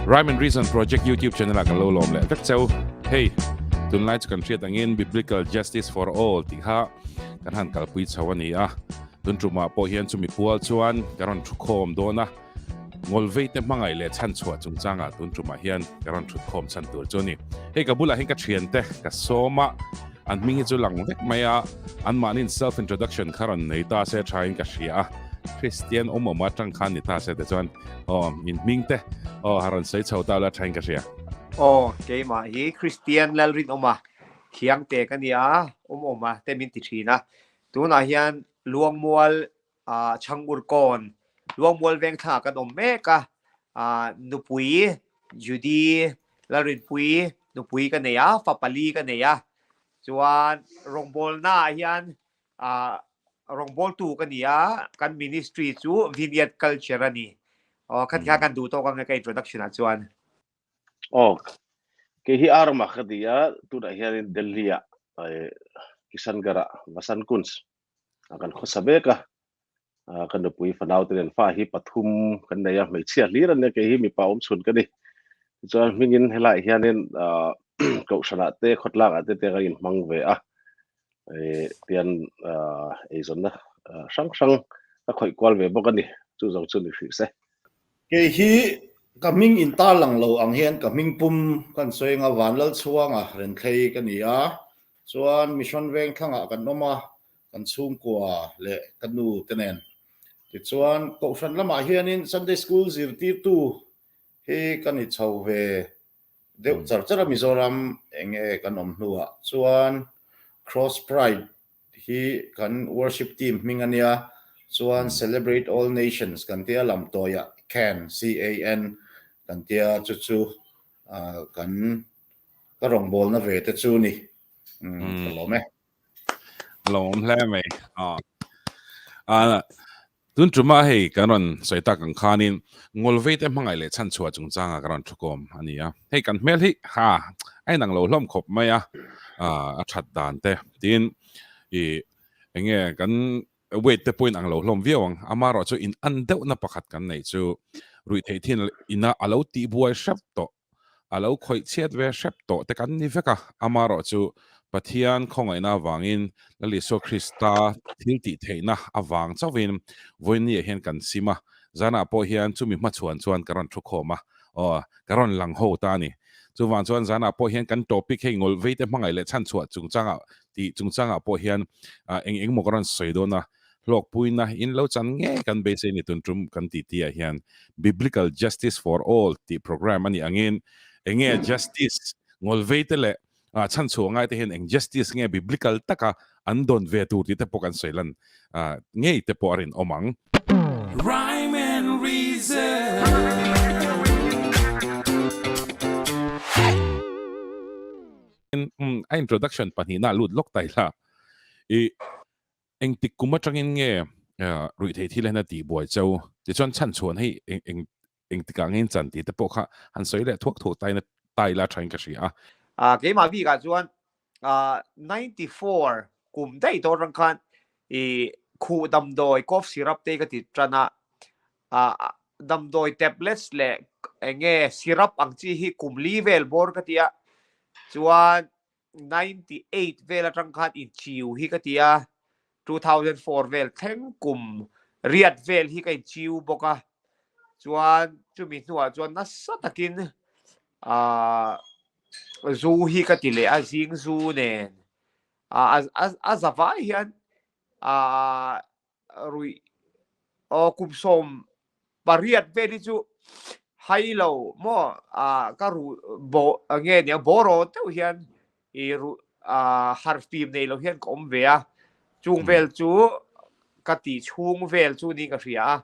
Rhyme and Reason Project YouTube channel ah kan lo lawm leh vek cheu. Hei, tunlai chu kan hriat angin Biblical Justice for All tih kha kan han kalpui chho a ni a. Tun tumah pawh hian chumi pual chuan ka rawn thu khawm dawn a, Ngawlvei te hmangaih leh chhanchhuah chungchangah tun tumah hian ka rawn thut khawm chhan tur chu a ni. Hei ka bulah hian ka thiante ka sawm a, an hming hi chu lang vek mai a, anmahniin self introduction kha rawn nei ta se thain ka hria a, Kristian awm awm atang khan ni ta se te chuan aw in hming te aw ha rawn sawi chho ta ula thain ka hria. Aw keimah hi Kristian Lalrinawma Khiangte ka nia, awm awma te min ti thin a, Tunah hian Luangmual ah Chhangur kawn Luangmual veng thla kan awm mek a, ah nupui Judy Lalrinpui nupui ka nei a, fa pali ka nei a, chuan rawngbawlna ah hian ah rawngbawltu ka ni a, kan ministry chu Vineyard Culture a ni. Aw khat kha kan duh tawk ang e ka introduction ah chuan. Aw, kei hi Arma ka ti a, tunah hianin Delhi-ah Kishangarh-ah Vasant Kunj ah kan khawsa vek a, ka nupui fanau te nen fa hi pathum kan nei a, hmeichhia hlir an nia, kei hi mipa awm chhun ka ni. Tichuan hmingin helaiah hianin kohhranah te khawtlangah te te ka inhmang ve a, tian eizawnna hrang hrang ka khawih kual ve bawk a ni, chu zawng chu ni hrih se. Kei hi ka hming in tar lang lo ang hian ka hming pum kan sawi anga Vanlalchhuanga Renthlei ka ni a, chuan Mission Vengthlangah kan awm a, kan chhungkua leh ka nu te nen. Tichuan Kohhran lamah hianin Sunday School zirtirtu hi ka ni chho ve deuh char char a Mizoram enge kan awm hnuah chuan Cross Pride hi kan worship team hming a nia, chuan Celebrate All Nations kan tia lamtawiah can, C-A-N, kan tia chu chu kan ka rawngbawlna ve te chu ni. Ka lawm e. Lawm hle mai. Tun tuma hei kan rawn sawi tak ang khanin Ngawlvei te hmangaih leh chhanchhuah chungchanga ka rawn thukawm a ni a. Hei kan hmel hi ha a inang lo hlawm khawp mai a, a that dan te tin i enge kan weight te pawh inang lo hlawm viau ang. Amaherawhchu in an deuhna pakhat kan neih chu ruihtheih thin ina a lo tihbuai hrep tawh a lo khawih chhiat ve hrep tawh te kan ni vek a, amaherawhchu Pathian khawngaihna avangin Lal Isua Krista thil tih theihna avang chauhin vawiinniah hian kan sim a, zanah pawh hian chumi hmachhuan chuan ka rawn thu khawm a, aw, ka rawn lang ho ta a ni. Chuvang chuan zanah pawh hian kan topic hei ngawlh veite hmangaih leh chhanchhuah chungchangah tih chungchangah pawh hian eng eng maw ka rawn sawi dawn a, Hlawkpuina in lo chan ngei kan beisei ni tun tum kan ti tih ah hian Biblical Justice for All tih program a nih angin enge justice ngawlvei te leh chhanchhuah ngai te hian eng justice nge biblical taka an dawn ve tur tih te pawh kan sawi lan ngei te pawh a rinawm ang. Rhyme and Reason. A introduction pahnihna lut lawk ta ila i. Engtik kum atangin nge ruihtheih thil hian a tihbuai cheu? Tichuan chhanchhuan hei eng engtikah nge in chan tih te pawh kha han sawi leh thuak thuak ta ina ta ila thain ka hria a. Keimah bikah chuan 94 kum daih tawh atang khan i khuh damdawi cough syrup te ka ti tan a, damdawi tablets leh enge syrup ang chi hi kum li vel bawr ka ti a, chuan 98 vel atang khan inchiu hi ka ti a, 2004 vel thleng kum riat vel hi ka inchiu bawk a, chuan chumi hnuah chuan nasa takin ah zu hi ka ti leh a, zing zu nen ah a zavai hian ah ruih aw kum sawm pariat vel hi chu hai lo maw ah ka ru bo nge nia bawraw deuh hian i ru ah harh fim nei lo hian ka awm ve a chung vel chu ka tih chhung vel chu niin ka hria a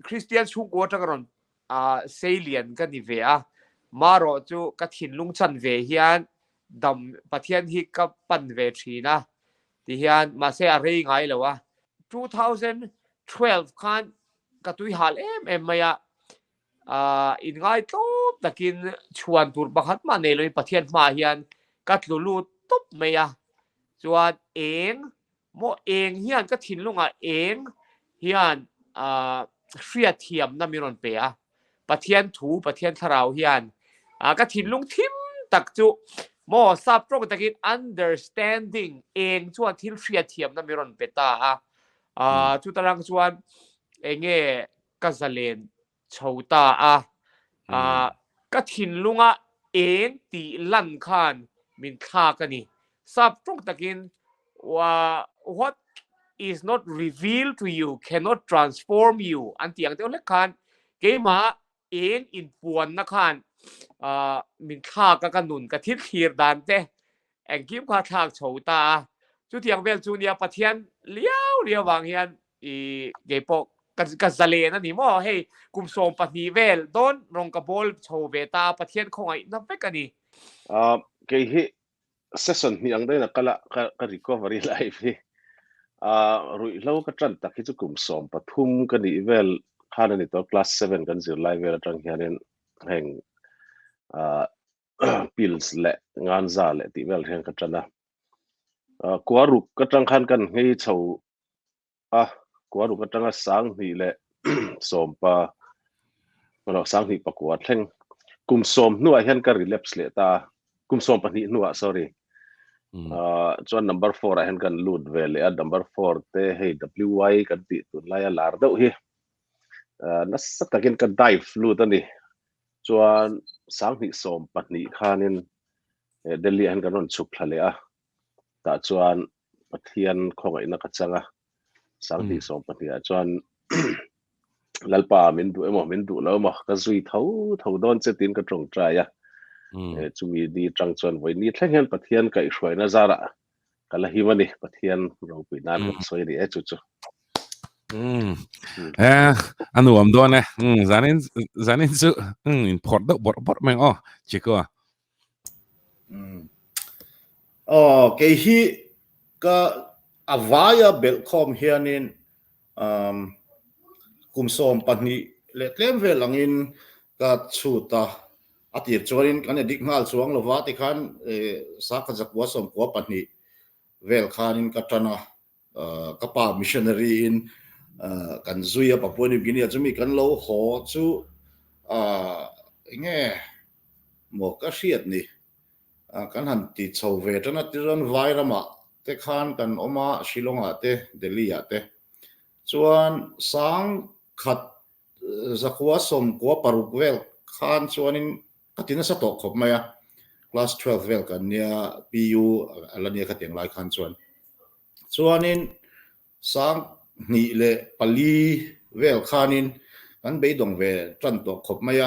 Kristian chhungkua atanga rawn ah seilian ka ni ve a marawh chu ka thinlung chan ve hian dam Pathian hi ka pan ve thin a ti hian mahse a rei ngai lo a 2012 khan ka tui hal em em mai a ah in ngai tlawm takin chhuan tur pakhat mah nei loin Pathian hmaah hian ka tlu lut tawp mai a chuan eng maw eng hian ka thinlungah eng hian ah hriatthiamna min rawn pe a. Pathian thu, Pathian thlarau hian ka thinlung thim tak chu maw sap tawng takin understanding eng chuan thil hriatthiamna mi rawn pe ta a. Chuta rang chuan enge ka zalen chho ta a. Ka thinlunga eng tih lan khan min thlak a ni. Sap tawng takin what is not revealed to you cannot transform you an tih ang deuh hlek khan keimah eng inpuanna khan min thlak a ka nun ka thil thlir dan te engkim kha thlak chho ta a. Chutiang vel chu nia Pathian liau liau vang hian i keipawh ka ka zalen a ni maw hei kum 12 vel dawn rawng ka bawl chho ve ta a Pathian khawngaihna vek a ni. Kei hi session hnih ang daih in a kal a ka ka recovery life hi ruihhlo ka tan tak hi chu kum 13 ka nih vel khan a ni tawh class 7 kan zir lai vel atang hianin heng pills leh nganza leh tih vel hian ka tan a kua ruk ka tang khan kan nghei chho a kua ruk atanga 2000 leh sawmpa lo 2009 thleng kum 10 hnuah hian ka relapse leh ta kum 12 hnuah sorry chuan number 4 ah hian kan lut ve leh a number 4 te hei WY kan tih tunlai a lar deuh hi nasa takin ka dive lut a ni chuan 2012 khanin Delhi ah hian kan rawn chhuk thla leh a tah chuan Pathian khawngaihna ka chang a 2012 ah chuan Lalpa min duh emaw min duh lo emaw ka zui tho tho dawn che tiin ka tawngtai a chumi ni tang chuan vawi ni thleng hian Pathian kaihhruaina zarah ka la him a ni Pathian ropui nan kan sawi a ni e chu chu. A nuam dawn e zanin zanin chu in phawrh deuh bawrh bawrh mai ang aw Chiko. Aw kei hi ka a vaia belh khawm hianin kum 12 leh tlem vel angin ka chhut a, a tir chuanin kan addict nghal chuang lova tikhan sakha zakua 92 vel khanin ka tan a, ka pa missionary in kan zui a Papua New Guinea chumi kan lo haw chu enge maw ka hriat ni kan han ti chho ve tan a tichuan vai ramah te khan kan awm a Shillong ah te Delhi ah te chuan sang khat 1996 vel khan chuanin ka ti nasa tawh khawp mai a, class 12 vel kan nia PU a la nia khatiang lai khan chuan. Chuanin 2004 vel khanin kan beidawng ve tan tawh khawp mai a,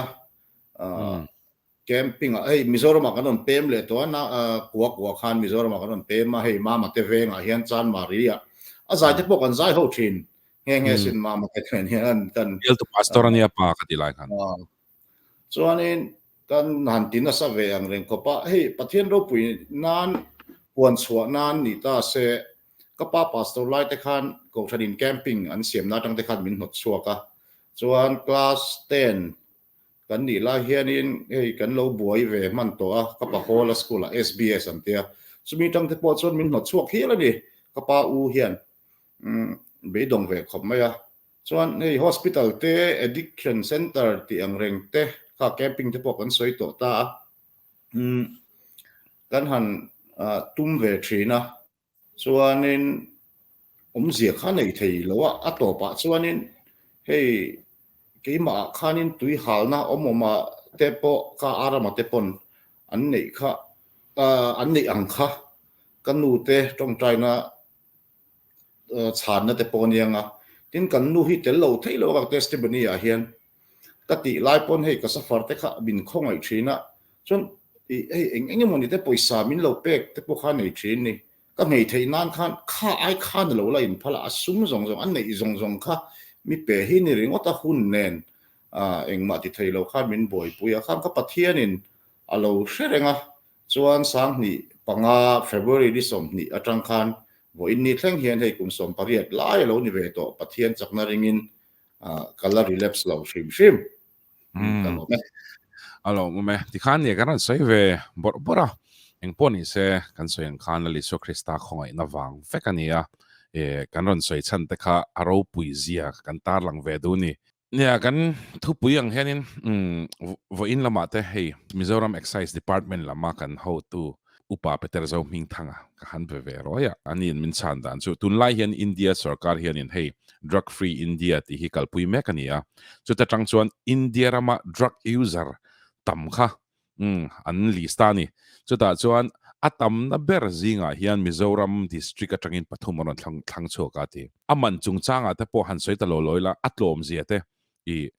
Camping ah hei Mizoram ah kan rawn pem leh tawh a na kua kua khan Mizoram ah kan rawn pem a hei Mama te veng ah hian Chanmari ah a zai te pawh kan zai ho thin nghe nghe sin Mama te nen hian kan Bialtu pastor a nia pa ka ti lai khan. Chuanin kan han ti nasa ve ang reng khawp a hei Pathian ropui nan puan chhuah nan ni ta se ka pa pastor lai te khan Kohhran in camping an siam na atang te khan min hnawt chhuak a chuan class 10 Kan nih lai hianin hei kan lo buai ve hman tawh a, ka pa Hawla school ah SBS an tia. Chumi tang te pawh chuan min hnawt chhuak hial a ni, ka pa u hian beidawng ve khawp mai a. Chuan hei hospital te, addiction center tih ang reng te kha camping te pawh kan sawi tawh ta a, kan han tum ve thin a. Chuanin awmzia kha nei thei lo a, a tawpah chuanin hei keimahah khanin tui halna awm awma te pawh ka arama te pawn an neih kha an neih ang kha ka nu te tawngtaina chhanna te pawh aniang a, tin kan nu hi tel lo theih lo a ka testimony ah hian ka tih lai pawn hei ka safar te kha min khawngaih thin a, chuan ih hei eng eng emawni te pawisa min lo pek te pawh kha nei thin ni, ka nghei theih nan khan kha ai khan a lo la inphal a, a sum zawng zawng a neih zawng zawng kha mi pe hi ni ringawt a hun nen ah engmah ti thei lo khan min buaipui a, khang kha Pathianin a lo hre reng a, chuan 2005 February ni 20 atang khan vawiin ni thleng hian hei kum 18 lai a lo ni ve tawh Pathian chakna ringin ka la relapse lo hrim hrim. Ka lawm e. A lawm awm e. Tikhan nia kan rawn sawi ve bawrh bawrh a. Eng pawh ni se kan sawi ang khan Lal Isua Krista khawngaihna vang vek a ni a. E, kan rawn sawi chhan te kha a ropui zia kan tarlang ve duh ni. Nia, kan thupui ang hianin vawiin lamah te hei Mizoram Excise Department lama kan hotu Upa Peter Zohmingthanga ka han be ve rawi a, aniin min chhan dan chu tunlai hian India sorkar hianin hei Drug Free India tih hi kalpui mek a ni a, chuta tang chuan India rama drug user tam kha Umm, an list ta a ni. Chutah chuan a tamna ber zingah hian Mizoram district atangin pathum an rawn thlang thlang chhuak a ti. A man chungchangah te pawh han sawi ta lo lawi la, a tlawmzia te i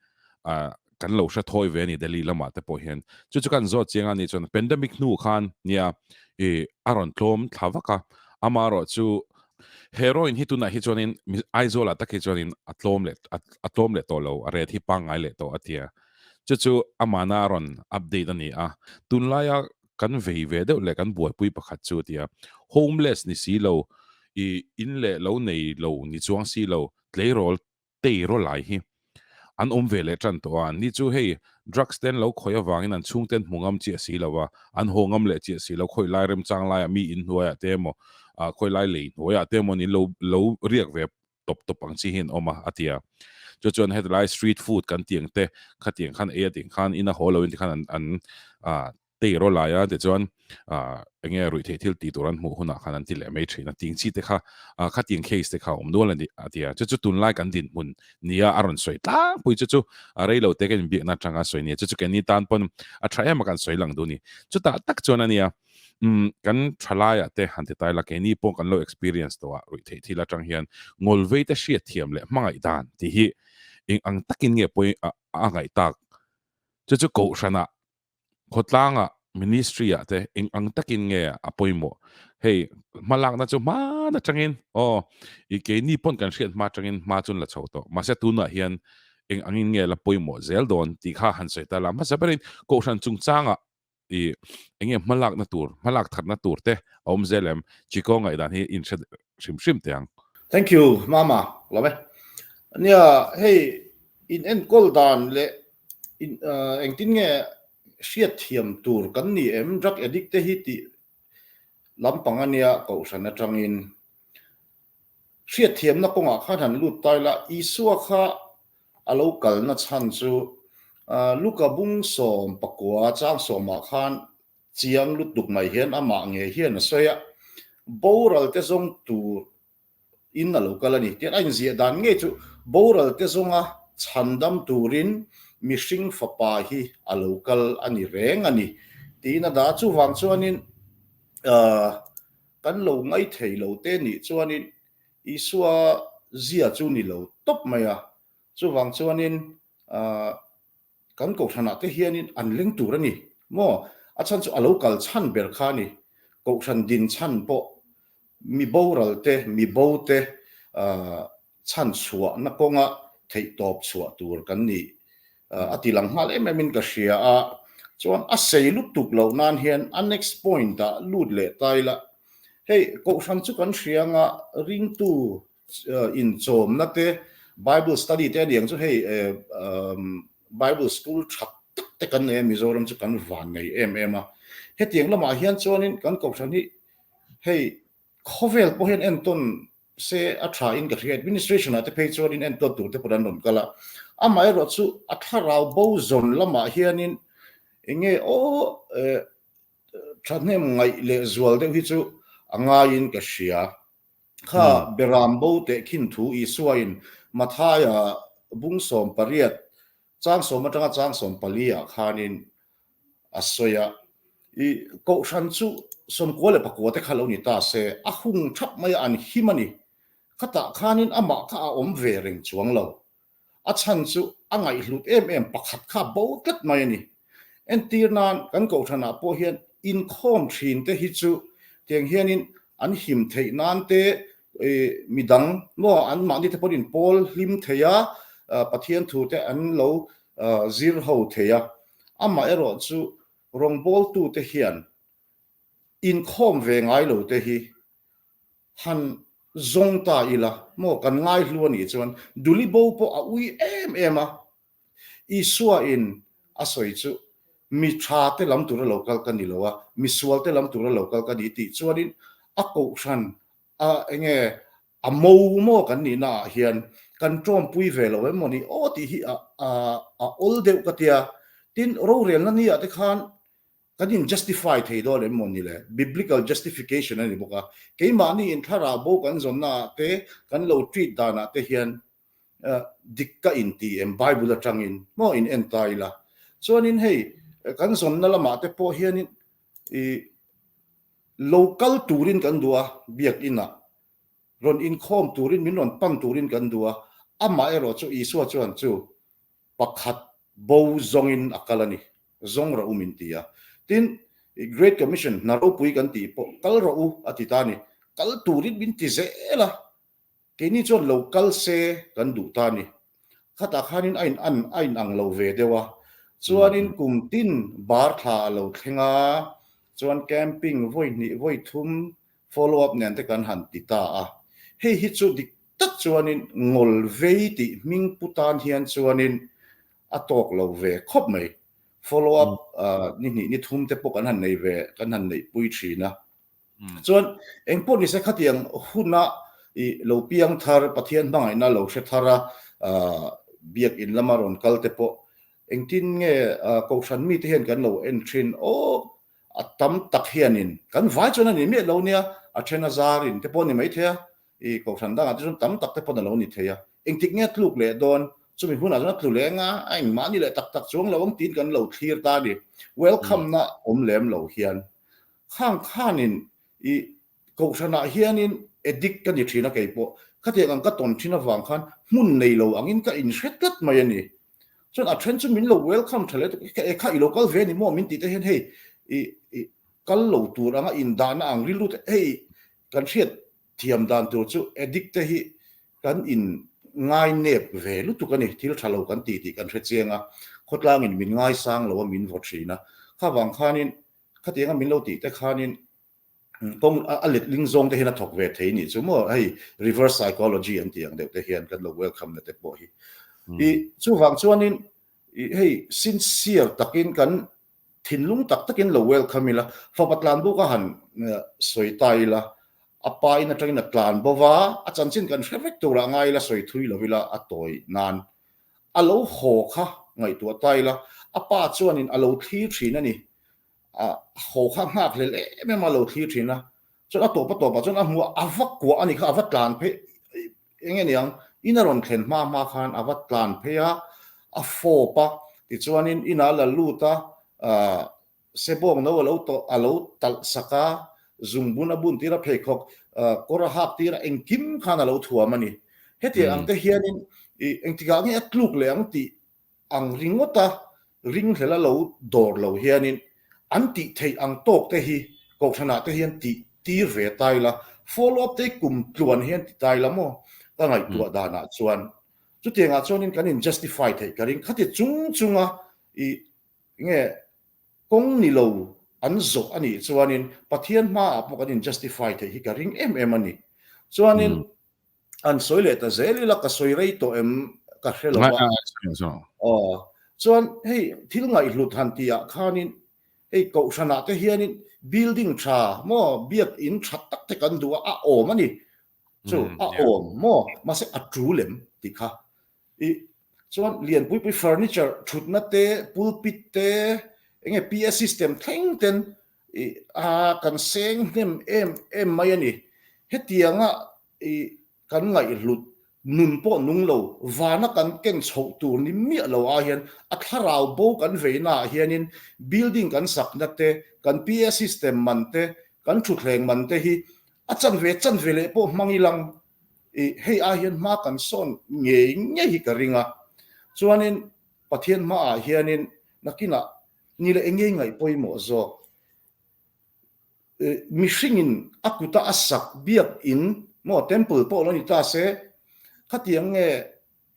ah kan lo hre thawi ve a ni Delhi lamah te pawh hian. Chu chu kan zawt chiang a nih chuan pandemic hnu khan nia i a rawn tlawm thla vak a, amaherawh chu heroin hi tunah hi chuanin Aizawlah tak hi chuanin a tlawm leh a tlawm leh tawh lo, a ret hi pangngai leh tawh a ti a. Chu chu amahna a rawn update a ni a, tunlaia kan vei ve deuh leh kan buaipui pakhat chu a ti a, homeless ni si lo, i in leh lo nei lo ni chuang si lo, tleirawl tei raw lai hi an awm ve leh tan tawh a, an ni chu hei drugs te an lo khawih avangin an chhungte an hmu ngam chiah si lo a, an haw ngam leh chiah si lo, khawi lai remchang laiah mi in hnuaiah te emaw, khawi lai lei hnuaiah te emaw in lo lo riak ve tawp tawp ang chi hi an awm a, a ti a. Chu chuan hetlai street food kan tih ang te, khatiang khan ei a tih khan in a haw lo in tikhan an an ah tei raw lai a, tichuan ah eng nge ruihtheih thil tih tur an hmuh hunah khan an ti leh mai thin a, ting chi te kha ah khatiang case te kha a awm nual a ni a ti a. Chu chu tunlai kan dinhmun nia a rawn sawi tlangpui chu chu a rei lo te kan inbiakna atanga sawi nia, chu chu keini tan pawn a tha em a kan sawi lang duh a ni. Chutah tak chuan a nia. Umm kan thalaiah te han ti tai la, keini pawh kan lo experience tawh a, ruihtheih thil atang hian ngawlvei te hriat thiam leh hmangaih dan tih hi eng ang takin nge pawi a a ngaih tak? Chu chu kohhranah, khawtlangah, ministry ah te eng ang takin nge a pawimawh? Hei hmalakna chu hman atangin aw i keini pawn kan hriat hma atangin hma chu an la chho tawh, mahse tunah hian eng angin nge la pawimawh zel dawn tih kha han sawi ta la, hmasa berin kohhran chungchangah i enge hmalakna tur, hmalak thatna tur te a awm zel em? Chiko ngaihdan hi in hre hrim hrim teh ang. Thank you Mama, lawm e. Nia hei in enkawl dan leh in engtin nge hriatthiam tur kan ni em drug addict te hi tih lampang ania kohhran atangin Hriatthiamna kawngah khan han lut tai la, Isua kha a lo kalna chhan chu Luka bung 19 chang sawmah khan chiang lutuk mai hian amah nge hian a sawi a, boral te zawng tur in a lo kal a ni. Tian a inziah dan ngei chu boral te zawnga chhandam turin mihring fapa hi a lo kal a ni reng a ni tiin a dah a. Chuvang chuanin Kan lo ngaithei lo te nih chuanin Isua zia chu ni lo tawp mai a, chuvang chuanin kan kohhranah te hianin an leng tur a ni maw? A chhan chu a lo kal chhan ber kha a ni, kohhran din chhan pawh mi boral te, mi bo te chhan chhuahna kawnga theihtawp chhuah tur kan nih a ti lang nghal em em in ka hria a, chuan a sei lutuk loh nan hian a next point ah lut leh ta ila, hei kohhran chu kan hria anga ringtu inchawmna te bible study te a ni ang chu hei bible school tha tak te kan nei a Mizoram chu kan van nei em em a, hetiang lamah hian chuanin kan kohhran hi hei khawvel pawh hian entawn se a tha in ka hria, administration ah te phei chuan in enkawl tur te pawh an rawn kal a, amaherawh chu a thlarau bo zawn lamah hianin enge aw eh thahnem ngaih leh zual deuh hi chu a ngaiin ka hria. Kha Beram bo teh khin thu Isua in Mathaia bung 18 chang sawm atanga chang 14 ah khanin a sawi a, i kohhran chu 94 te kha lo ni ta se, a hung thap mai a, an him a ni. Khatah khanin amah kha a awm ve reng chuang lo. A chhan chu a ngaihhlut em em pakhat kha a bo tlat mai a ni. Entir nan kan kohhranah pawh hian inkhawm thin te hi chu tiang hianin an him theih nan te midang maw an mahni te pawhin pawl hlim thei a, Pathian thu te an lo zir ho thei a. Amaherawh chu rawngbawltute hian inkhawm ve ngai lo te hi han zawng ta ila maw kan ngaihlu a nih chuan Duli bo pawh a ui em em a. Isua in a sawi chu mi tha te lam tura lo kal ka ni lo a, mi sual te lam tura lo kal ka ni tih chuanin a kohhran a enge A mo maw kan nihna ah hian kan tawmpui ve lo em maw ni aw tih hi a a a awl deuh ka tia. Tin, rorelna ni ah te khan kan in justify thei dawn em maw ni le? Biblical justification a ni bawk a. Keimahni in thlarau bo kan zawnna ah te, kan lo treat dan ah te hian dik ka inti em Bible atangin maw in en ta ila. Chuanin hei kan zawnna lamah te pawh hianin i lo kal turin kan duh a biakinah rawn inkhawm turin min rawn pan turin kan duh a, amaherawh chu Isua chuan chu pakhat bo zawngin a kal a ni, zawng rawh u min ti a. Tin, Great Commission hna ropui kan tih pawh kal rawh u a ti ta a ni, kal turin min ti zel a, Keini chuan lo kal se kan duh ta a ni. Khatah khanin a in an a in ang lo ve deuh a. Chuanin kum tin bar thla a lo thleng a, chuan camping vawi hnih vawi thum follow up nen te kan han ti ta a. Hei hi chu dik tak chuanin ngawl vei tih hming pu tan hian chuanin a tawk lo ve khawp mai. Follow up ni hnih ni thum te pawh kan han nei ve kan han neihpui thin a. Chuan engpawh nise khatiang huna i lo piang thar Pathian hmangaihna lo hre thar a biakin lama rawn kal te pawh engtin nge kohhran mite hian kan lo en thin aw a tam tak hianin kan vai chuan a ni miah lo nia a then a zarin te pawh a ni maithei a i kohhran dangah te chuan tam tak te pawn a lo ni thei a engtik nge a tluk leh dawn chumi hunah chuan a tlu leh anga a engmahni leh tak tak chuang lo ang tiin kan lo thlir ta a ni welcome na awm lem lo hian Khang khanin i kohhranah hianin addict ka ni thin a keipawh. Khatiang ang ka tawn thin avang khan hmun nei lo angin ka inhre tlat mai a ni. Chuan a then chu min lo welcome tha leh e kha i lo kal ve a ni maw min tih te hian hei i i kal lo tur anga indahna ang rilru te hei kan hriat thiam dan tur chu addict te hi kan in ngai nep ve lutuk a ni. Thil tha lo kan tih tih kan hre chiang a, khawtlangin min ngaisang lo a min vaw thin a. Khavang khanin Khatianga min lo tih te khanin kawng a letling zawng te hian a thawk ve thei nih chu maw hei reverse psychology an tih ang deuh te hian kan lo welcome na te pawh hi. I chuvang chuanin i hei sincere takin kan thinlung tak takin lo welcome ila fapa tlan bawk a han sawi ta ila a pa in atangin a tlan bo va a chanchin kan hre vek turah ngai ila sawi thui lo ila a tawi nan a lo haw kha ngaihtuah ta ila a pa chuanin a lo thlir thin a ni. A haw kha nghak hlel em em a lo thlir thin a, chuan a tawp a tawpah chuan a hmu a, a va kuah a ni kha, a va tlan phei eng nge niang, in a rawn thlen hma hma khan a va tlan phei a, a fawp a, tichuanin inah a la lut a, ah sebawng no a lo tawh a lo talh sak a, zungbun a bun tir a, pheikhawk kawr a hak tir a, engkim khan a lo thuam a ni. Hetiang ang te hianin ih engtikah nge a tluk leh ang tih ang ringawta ringhlel a lo dawr lo hianin an tih theih ang tawk te hi kohhranah te hian tih tir ve ta ila, follow up te hi kum tluan hian ti ta ila maw ka ngaihtuah danah chuan chutiangah chuanin kan in justify theih ka ring khati chung chunga i nge kawng ni lo an zawh a nih chuanin Pathian hmaah pawh kan in justify theih hi ka ring em em a ni. Chuanin An sawi leh ta zel ila ka sawi rei tawh em ka hre lo a. Aw chuan hei thil ngaihhlut han tih ah khanin hei kohhranah te hianin building tha maw biak in tha tak te kan duh a a awm a ni chu a awm maw mahse a tul em tih kha I chuan lianpuipui furniture thutna te pulpit te enge PA system thleng ten i a kan seng hnem em em mai a ni. Hetianga i kan ngaihhlut nun pawh nung lo vana kan ken chhoh tur ni miah lo ah hian a thlarau bo kan veina ah hianin building kan sakna te kan PA system man te kan thutthleng man te hi a chanve chanve leh pawh hmang ilang I hei ai hian hma kan sawn ngei ngei hi ka ring a, chuanin Pathian hmaah hianin nakinah ni leh engei ngaih pawimawh zawk. Mihringin a kuta a sak biak in maw temple pawh lo ni ta se, khatiang nge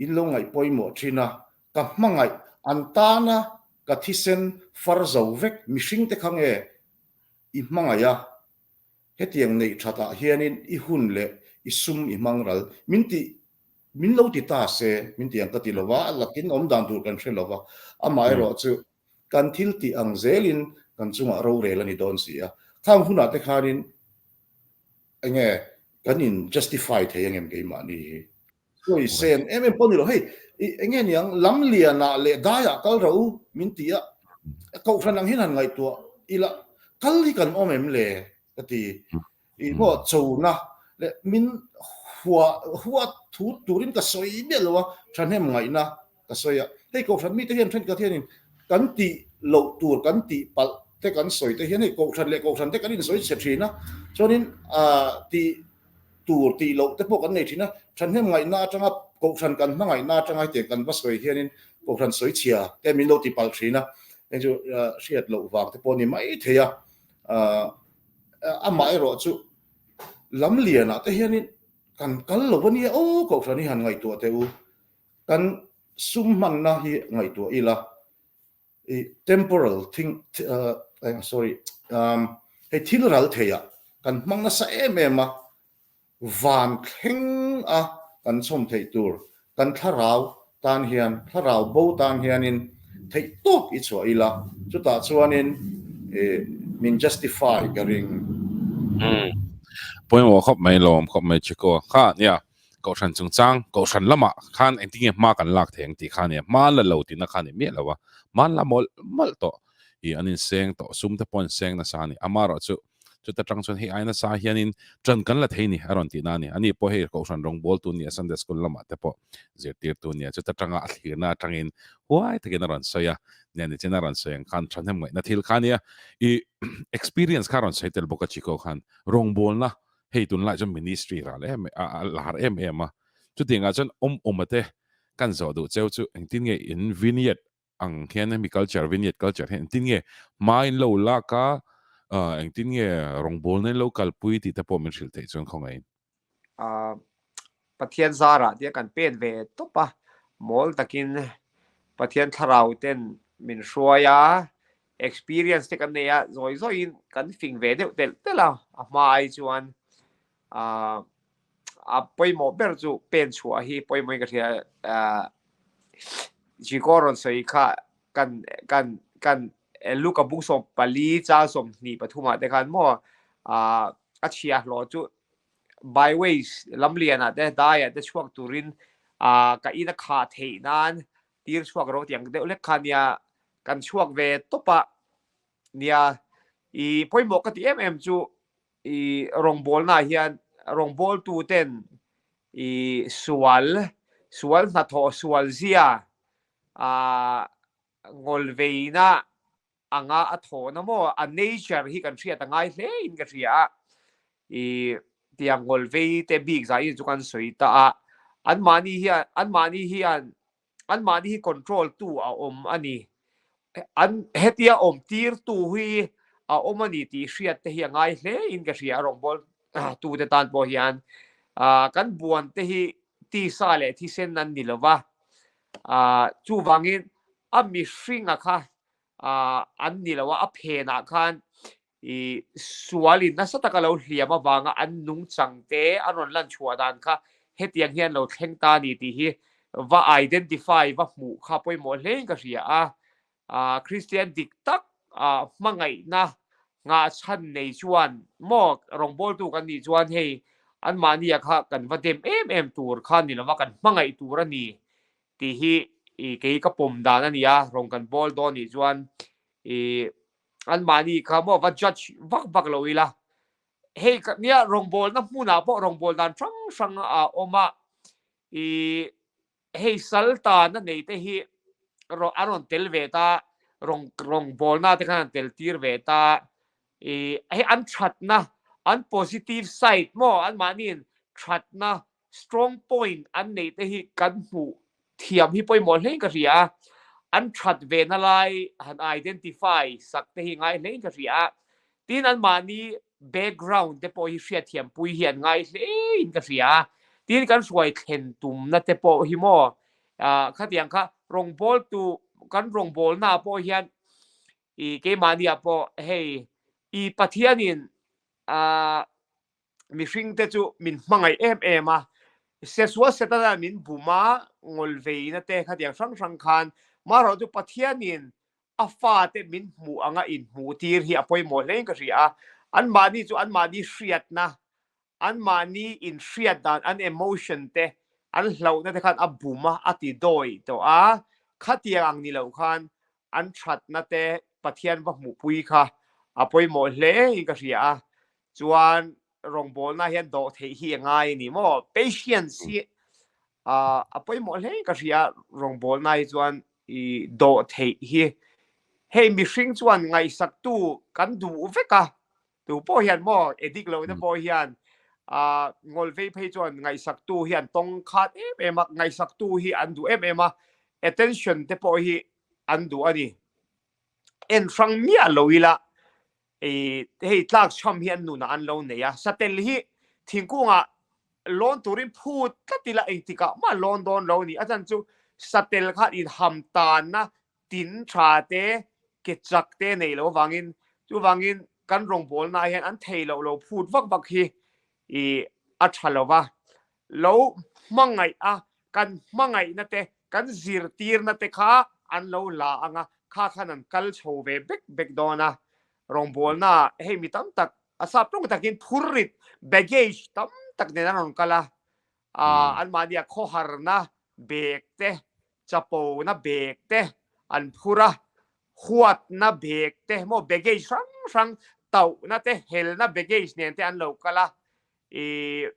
in lo ngaih pawimawh thin a, ka hmangaih an tana ka thisen far zo vek mihring te kha nge i hmangaih a, Hetiang neih thatah hianin i hun leh i sum i hmang ral. Min ti, min lo ti ta se, min ti ang ka ti lo va, lakin awm dan tur kan hre lo va. Amaherawh chu kan thil tih ang zelin kan chungah rorel a ni dawn si a. Khang hunah te khanin enge kan in justify thei angem keimahni hi? Pawi sen em em pawh ni lo. Hei, eng nge niang, lamlianah leh daiah kal rawh u min ti a, kohhran ang hian han ngaihtuah ila, kal hi kan awm em le ka ti. I maw chona leh min hua hua thu turin ka sawi miah lo a, thahnem ngaihna ka sawi a. Hei kohhran mite hian thenkhat hianin kan tih loh tur kan tih palh te kan sawi te hian hei kohhran leh kohhran te kan insawi chhe thin a, chuanin tih tur tih loh te pawh kan nei thin a, thahnem ngaihna atanga kohhran kan hmangaihna atanga hetiang kan va sawi hianin kohhran sawi chhia te min lo ti palh thin a, heng chu hriat loh vang te pawh a ni mai thei a, amah erawh chu lam lianah te hianin kan kal lo a nia aw kohhran hi han ngaihtuah teh u, kan sum hmanna hi ngaihtuah ila i temporal thing sorry hei thil ral thei ah kan hmang nasa em em a, van thleng a kan chhawm theih tur kan thlarau tan hian thlarau bo tan hianin theih tawp i chhuah ila chutah chuanin min justify ka ring. Pawimawh khawp mai lawm khawp mai Chiko kha nia. Kohhran chungchang, Kohhran lamah khan engtin nge hma kan lak thei ang tih kha a nia, hma la lo tihna kha a ni miah lo a, hma an la mawlh mawlh tawh i an inseng tawh, sum te pawh an seng nasa a ni. Amaherawh chu chuta tang chuan hei ai nasa hianin ṭan kan la thei ni a rawn tihna a ni. Ani pawh hei Kohhran rawngbawltu nia, Sunday School lamah te pawh zirtirtu nia, chuta tanga a thlirna atangin huai takin a rawn sawi a, nia nichin a rawn sawi ang khan thahnem ngaihna thil kha a nia. I experience kha a rawn sawi tel bawk a Chiko khan rawngbawlna Hei tunlai chuan ministry ral em a lar em em a, chutiangah chuan awm awma te kan zawh duh cheu chu engtin nge in vineyard ang hian hemi culture vineyard culture hian engtin nge hma in lo lak a, engtin nge rawngbawlna in lo kalpui tih te pawh min hrilh theih chuan khawngaihin. Pathian zarah tia kan pen ve tawp a, mawl takin Pathian thlarau ten min hruai a, experience te kan nei a, zawi zawiin kan fing ve deuh telh telh a, a hma ai chuan ah a pawimawh ber chu pen chhuah hi pawimawhin ka hria ah Jiko rawn sawi kha kan kan kan Luka bung 14 chal 23 ah te khan maw ah a chhia hlawh chu byways lamlianah te daiah te chhuak turin ah ka in a khah theih nan tir chhuak ro tiang deuh hlek kha nia kan chhuak ve tawp a nia i pawimawh ka ti em em chu i rawngbawlna ah hian rawngbawltu ten i sual sual hnathawh sual zia ah ngawlveina anga a thawhna maw a nature hi kan hriat a ngai hle in ka hria a i tiang ngawlvei te bik zah in chu kan sawi ta a an mahni hian an mahni hian an mahni hi control tu a awm a ni an hetia awm tir tu hi a awm a ni tih hriat te hi a ngai hle in ka hria a rawngbawl tu te tan pawh hian kan buan te hi tisa leh thisen an ni lova chuvangin a mihringa kha an ni lo a, a phenah khan i sualin nasa taka lo hliam avanga an nungchang te an rawn lan chhuah dan kha hetiang hian lo thleng ta a ni tih hi va identify va hmuh kha pawimawh hlein ka hria a. Kristian dik tak hmangaihna nghahchhan nei chuan maw rawngbawltu kan nih chuan hei anmahnia kha kan va dem em em tur kha ni lova kan hmangaih tur a ni tih hi i kei ka pawm dan a ni a, rawn kan bawl dawn nih chuan i anmahni kha maw va judge vak vak lo ila, hei ka nia rawngbawlna hmunah pawh rawngbâwl dan hrang hrang a awm a, i hei sal tana nei te hi a rawn tel ve ta, rawn rawngbawlna te khan an tel tir ve ta, i hei an thatna an positive side maw anmahniin thatna strong point an neih te hi kan hmuh thiam hi pawimawh hlein ka hria a, an that ve na lai han identify sak te hi ngai hlein ka hria a, tin anmahni background te pawh hi hriatthiam pui hi an ngai hlein ka hria a, tin kan hruai thlen tumna te pawh hi maw khatiang kha rawngbawltu kan rawngbawlna ah pawh hian i keimahni ah pawh hei i Pathianin mihring te chu min hmangaih em em a, Sesua Setana min bum a, ngawlveina te khatiang hrang hrang khan marawh chu Pathianin a fate min hmuh anga inhmuh tir hi a pawimawh hlein ka hria a, anmahni chu anmahni hriatna, anmahni inhriat dan, an emotion te An hlauhna te khan a bum a, a ti dawi tawh a. Khatiang ang ni lo khan an thatna te Pathian va hmuhpui kha a pawimawh hle in ka hria a. Chuan rawngbawlna hian dawh theih hi a ngai a ni maw? Patience hi a pawimawh hle in ka hria a, rawngbawlna hi chuan i dawh theih hi. Hei mihring chuan ngaihsaktu kan duh vek a, tu pawh hian maw addict lo te pawh hian a ngawl vei phei chuan ngaihsaktu hi an tawng khat em em a, ngaihsaktu hi an duh em em a, attention te pawh hi an duh a ni. En hrang miah lo ila i hei tlak chham hi an nunah an lo nei a, satel hi thingkungah lawn turin phut tlat ila engtikah mah lawn dawn lo a ni. A chhan chu satel khan inham tanna tin tha te, ke chak te nei lo avangin chuvangin kan rawngbawlnaah hian an thei loh lo phut vak vak hi i a tha lo va. Lo hmangaih a, kan hmangaihna te, kan zirtirna te kha an lo la ang a, kha khan an kal chho ve bek bek dawn a. Rawngbawlnaah hei mi tam tak, a sap tawng takin phurrit, baggage, tam tak nen an rawn kal a, anmahnia khawharna bag te, chapona bag te an phur a, huatna bag te maw baggage hrang hrang tauhna te helna baggage nen te an lo kal a, ih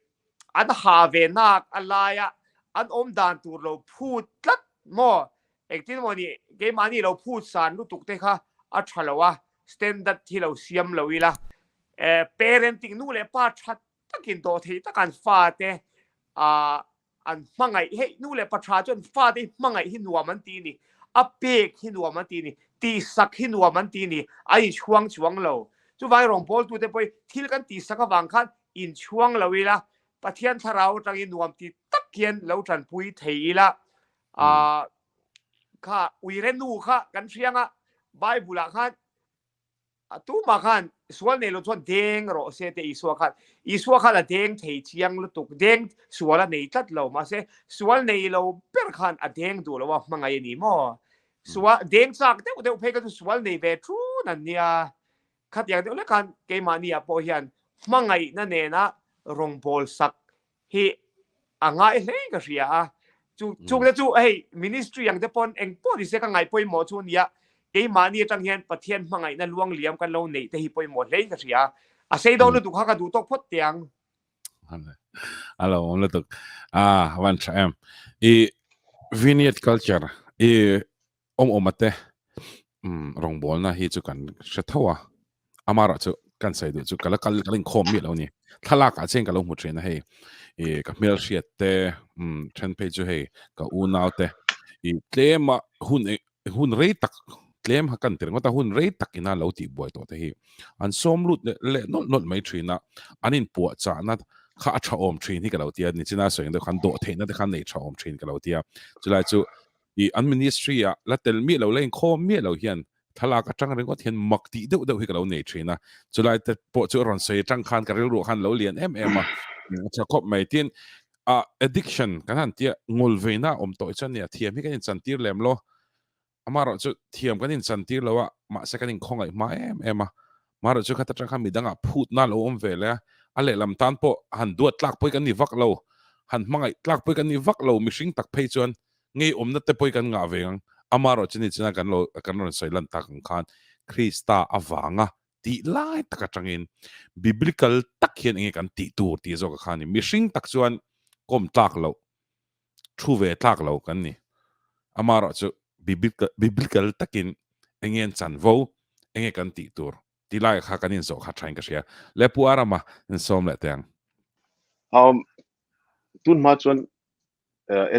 an ha ve nak a laia an awm dan tur lo phut tlat maw engtin maw ni keimahni lo phut san lutuk te kha a tha lo a, standard hi lo siam lo ila, eh parenting nu leh pa tha takin dawh thei tak an fate ah an hmangaih hei nu leh pa tha chuan fate hi hmangaih hi nuam an ti ni a pek hi nuam an ti ni tihsak hi nuam an ti ni a inchhuang chuang lo chuvangin rawngbawltute pawh hi thil kan tihsak avang khan inchhuang lo ila Pathian thlarau atangin nuam ti tak hian lo tanpui thei ila ah kha uire nu kha kan hriang a Bible ah khan A tumah khan sual nei lo chuan deng rawh se te Isua khan. Isua khan a deng thei chiang lutuk, deng sual a nei tlat lo. Mahse sual nei lo ber khan a deng duh lo a, hmangaih a ni maw? Sual deng chak deuh deuh phei kha chu sual nei ve thun an nia. Khatiang deuh lek khan keimahni ah pawh hian hmangaihna nena rawngbâwl sak hi a ngai hle ka hria a chu chung te chu hei ministry ang te pawn eng pawh ni se ka ngaih pawimawh chu ania keimahni atang hian Pathian hmangaihna luang liam kan lo neih te hi pawimawh hle in ka hria a sei dawn lutuk kha ka duh tawk phawt teh ang. Alo awm lutuk a van tha em i vineyard culture i awm awm ate rawngbawlna hi chu kan hre tho a amara chu kan sai duh chu kala kal ka inkhawm mi lo ni thlalak ah chen ka lo hmu thin a hei i ka hmel hriat te um then phei chu hei ka unau te i tlema hun hun rei tak tlem ha kan tir ngawt a hun rei tak ina lo tih buai tawh te hi an sawm lut leh leh nawlh nawlh mai thin a an in puah chahna kha a tha awm thin hi ka lo tia nichina sawi ang deuh khan dawh theihna te khan nei tha awm thin ka lo tia chulai chu i an ministry ah la tel miah lo la inkhawm miah lo hian thlalak atang ringawt hian mak tih deuh deuh hi ka lo nei thin a, chulai te pawh chu a rawn sawi atang khan ka rilruah khan lo lian em em a, a tha khawp mai. Tin, ah addiction kan han tia ngawl veina a awm tawh hi chuan nia thiam hi kan inchantir lem lo, amaherawh chu thiam kan inchantir lo a, mahse kan inkhawngaih hma em em a, amaherawh chu khata tang khan midangah phutna a lo awm ve leh a, a lehlam tan pawh han duat tlak pawh hi kan ni vak lo, han hmangaih tlak pawh hi kan ni vak lo, mihring tak phei chuan ngei awmna te pawh hi kan ngah ve ang. Amaherawh chu ni china kan lo kan rawn sawi lan tak ang khan Krista avanga tih lai tak atangin biblical tak hian enge kan tih tur tih zawk a kha a ni. Mihring tak chuan kawm tlak loh, thu ve tlak lo kan ni. Amaherawh chu biblical takin enge an chanvo, enge kan tih tur tih lai kha kan inzawh kha thain ka hria. Le Pu Arama, insawm leh teh ang. Um, tun hma chuan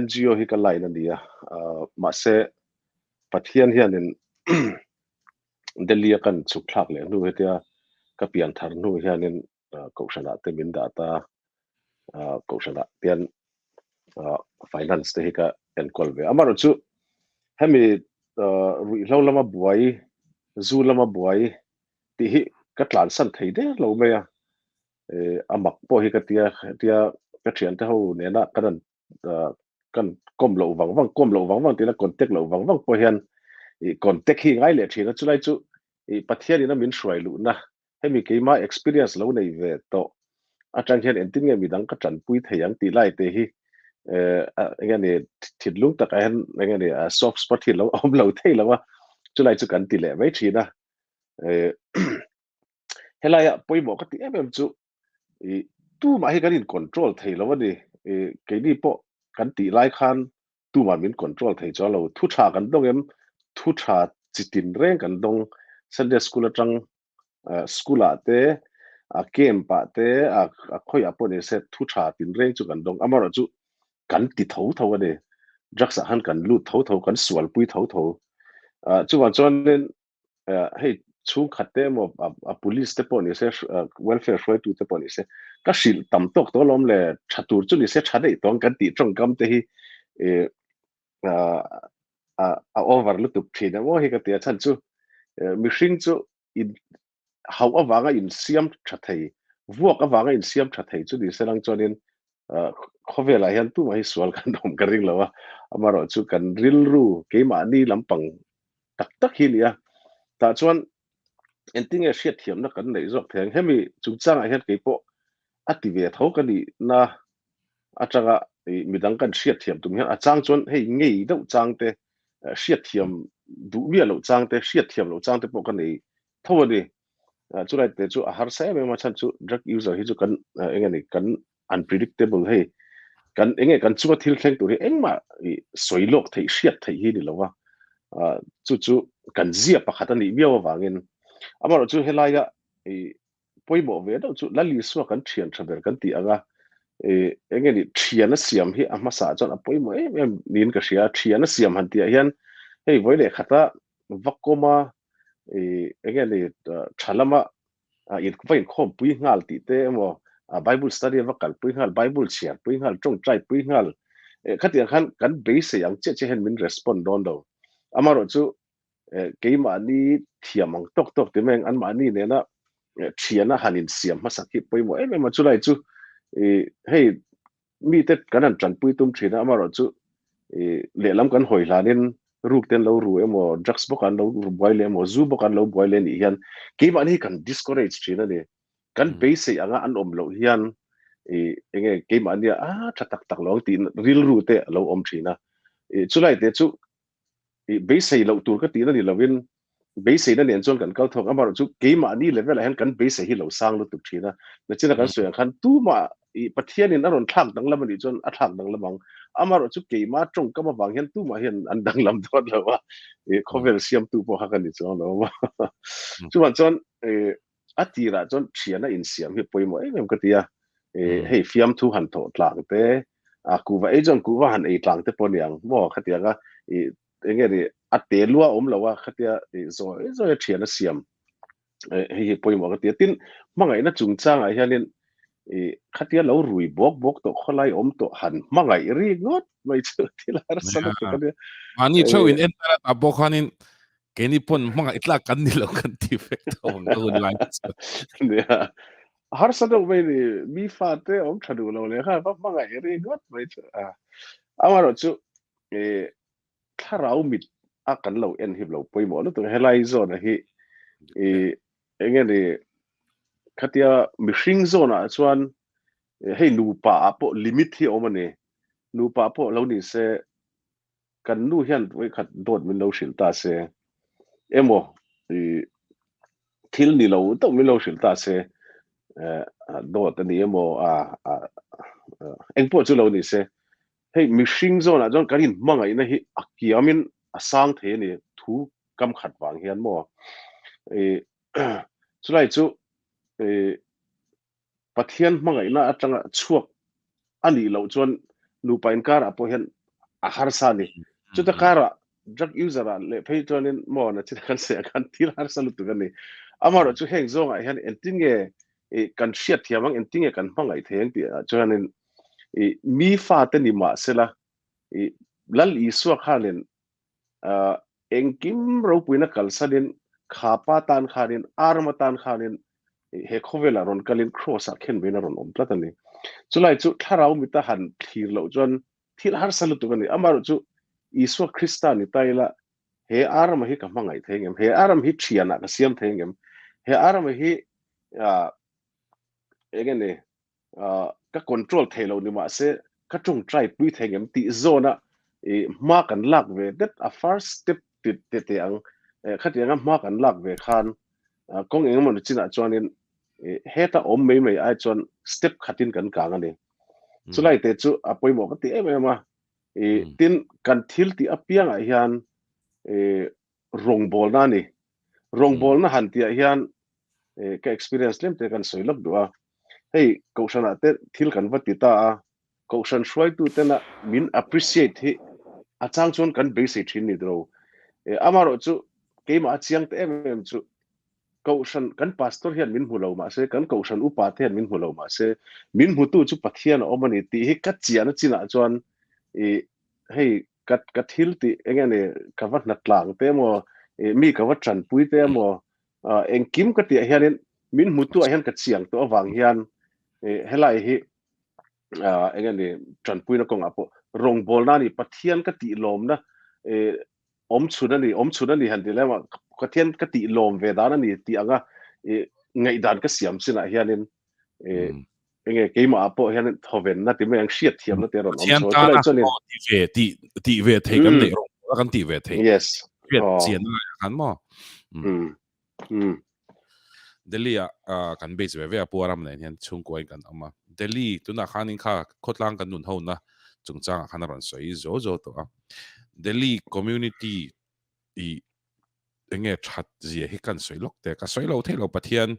NGO hi ka line a ni a, mahse Pathian hianin Delhi a kan chhuk thlak leh hnu hetia ka pian thar hnu hianin kohhranah te min dah ta, kohhranah hian finance te hi ka enkawl ve. Amaherawhchu chu hemi ruihhlo lama buai, zu lama buai tih hi ka tlansan thei der lo mai a. a mak pawh hi ka tia hetia ka thiante ho nena kan an kan kawm loh vang vang kawm loh vang vang tina contact loh vang vang pawh hian i contact hi ngai leh thin a chulai chu i Pathian ina min hruai luhna hemi keima experience lo nei ve tawh atang hian engtin nge midang ka tanpui thei ang tih lai te hi. enge ni thinlung takah hian enge ni soft spot hi lo awm lo thei lo a, chulai chu kan ti leh mai thin a. Helaia pawimawh ka tih em em chu i tumah hi kan in control thei lo a ni. I keini pawh kan tih lai khan tumah min control thei chuang lo. Thu tha kan dawng em? Thu tha chi tin reng kan dawng. Sunday school atang school ah te, a camp ah te, a khawiah pawh ni se thu tha tin reng chu kan dawng. Amaherawhchu kan ti tho tho a ni. Drugs ah khan kan lut tho tho, kan sualpui tho tho. Chuvang chuanin hei chhungkhat te emaw a police te pawh ni se welfare hruaitu te pawh ni se ka hrilh tam tawk tawh alawm le tha tur chu ni se tha daih tawng kan tih tawngkam te hi a over lutuk thin emaw hi ka ti a chhan chu mihring chu in hauh avanga insiam tha thei vuak avanga insiam tha thei chu ni se lang chuanin khawvelah hian tumah hi sual kan awm ka ring lo a amarawh chu kan rilru keimahni lampang tak tak hi nia tah chuan engtinge hriatthiamna kan neih zawk thei ang hemi chungchangah hian keipawh a ti ve tho ka nih na atanga midang kan hriatthiam tum hian a chang chuan hei ngei deuh chang te hriatthiam duh miah loh chang te hriatthiam loh chang te pawh ka nei tho a ni chulai te chu a harsa em em a chhan chu drug user hi chu kan enge ni kan unpredictable hei kan enge kan chunga thil thleng tur hi engmah i sawi lawk theih hriat theih hi ni lova chu chu kan zia pakhat a nih miau avangin amarawh chu helaia i pawimawh ve deuh chu Lal Isua kan thian tha ber kan tih anga i enge ni thian a siam hi a hmasa chuan a pawimawh em em niin ka hria thian a siam han tih ah hian hei vawi leh khata vakawma i enge ni tha lama in va inkhawm pui nghal tih te emaw Bible study va kal pui nghal Bible chhiar pui nghal tawngtai pui nghal khatiang khan kan beisei ang chiah chiah hian min respond dawn lo amarawh chu keimahni thiam ang tawk tawk ti mai ang anmahni nena thiana han insiam hmasak hi pawimawh em em a chulai chu hei mite kan han tanpui tum thin a amarawh chu lehlam kan hawi hlanin ruk te an lo ru emaw drugs bawk an lo ru buai leh emaw zu bawk an lo buai leh anih hian keimahni hi kan discourage thin a ni kan beisei anga an awm loh hian enge keimahnia a tha tak tak lo ang tih rilru te a lo awm thin a chulai te chu beisei loh tur ka tihna ni lovin beiseina nen chuan kan kal thawk amarawh chu keimahni level ah hian kan beisei hi lo sang lutuk thin a nachina kan sawi ang khan tumah i Pathianin a rawn thlak danglam anih chuan a thlak danglam ang amarawh chu keima tawngkam avang hian tumah hian an danglam dawn lo a i khawvel siamtu pawh kha ka ni chuang lo a chuvang chuan a tirah chuan thiana insiam hi pawimawh em em ka ti a hei fiamthu han thawh tlang te a kuhva ei chuan kuhva han ei tlang te pawh ni ang maw khatianga i enge ni a te lua awm lo a khatia i zawi zawi a thian a siam hei hi pawimawh ka ti a tin hmangaihna chungchangah hianin i khatia lo rui bawk bawk tawh khawlai awm tawh han hmangaih ri ngawt mai chu thil harsa lutuk a nia. Mahni theuh in en ta bawk khanin Keini pawn hmangaih tlak kan ni lo kan ti vek tho ang ka hun lai chu. Nia. Harsa deuh mai ni, mi fate awm tha duh lo leh kha va hmangaih ri ngawt mai chu. A amaherawh chu e thlarau mit a kan lo en hi lo pawimawh lutuk helai zawn a hi e enge ni khatia mihring zawn ah chuan hei nupa ah pawh limit hi awm a ni. Nupa pawh lo ni se kan nu hian vawikhat dawt min lo hrilh ta se emaw i thil ni lo deuh min lo hrilh ta se dawt a ni emaw a engpawh chu lo ni se hei mihring zawnah chuan kan inhmangaihna hi a kiamin a sang thei a ni thu kam khat vang hian maw i chulai chu i Pathian hmangaihna atanga chhuak a nih loh chuan nupa inkarah pawh hian a harsa a ni. Chuta karah drug user ah leh phei chuanin maw na chita kan sawi ah khan thil harsa lutuk a ni. Amaherawhchu heng zawngah hian engtin nge kan hriat thiam ang, engtin nge kan hmangaih thei ang tih ah chuanin mi fate ni mahsela Lal Isua khanin Engkim ropuina kalsanin kha pa tan khanin arm atan khanin he khawvelah rawn kalin cross ah khen vein a rawn awm tlat a ni. Chulai chu thlarau mita han thlir loh chuan thil harsa lutuk a ni. Amaherawh chu Isua Krista ni ta ila he arm hi ka hmangaih thei ngem? He arm hi thianah ka siam thei ngem? He arm hi enge ni ka control thei lo ni mahse ka tawngtai pui thei ngem tih zawna i hma kan lak ve det a first step ti ti teh ang khatianga hma kan lak ve khan kawng engemaw chinah chuanin heta awm mai mai ai chuan step khatin kan kang a ni. Chulai te chu a pawimawh ka ti em em a. Tin, kan thil tih apiangah hian rawngbawlna a ni. Rawngbawlna han tihah hian ka experience tlem te kan sawi lawk duh a. Hei kohhranah te thil kan va ti ta a, kohhran hruaitu tena min appreciate hi a chang chuan kan beisei thin ni dro. Amaherawh chu keimah a chiang te em em chu kohhran kan pastor hian min hmu lo mahse kan kohhran upa te hian min hmu lo mahse min hmutu chu Pathian a awm a ni tih hi ka chian a chinah chuan i hei ka ka thil tih eng nge ni ka va hna tlang te emaw mi ka va tanpui te emaw engkim ka tih ah hianin min hmutu ah hian ka chiang tawh avang hian helai hi eng nge ni tanpuina kawngah pawh rawngbawlna a ni Pathian ka tih lawmna awm chhun a ni awm chhun a ni han ti lema Pathian ka tih lawm ve dan a ni tih anga ngaihdan ka siam chinah hianin enge keimah ah pawh hian thawvenna ti mai ang hriat thiamna te rawn awm chho chulai chuan in ti ve ti ti ve thei kan nei rawng kan ti ve thei yes hriat chian na kan mo Delhi a kan base ve ve a puaram nen hian chhungkua in kan awm a Delhi tunah khan in kha khawtlang kan nun ho na chungchang ah khan a rawn sawi zo zo tawh a Delhi community i enge that zia hi kan sawi lawk te ka sawi lo thei lo Pathian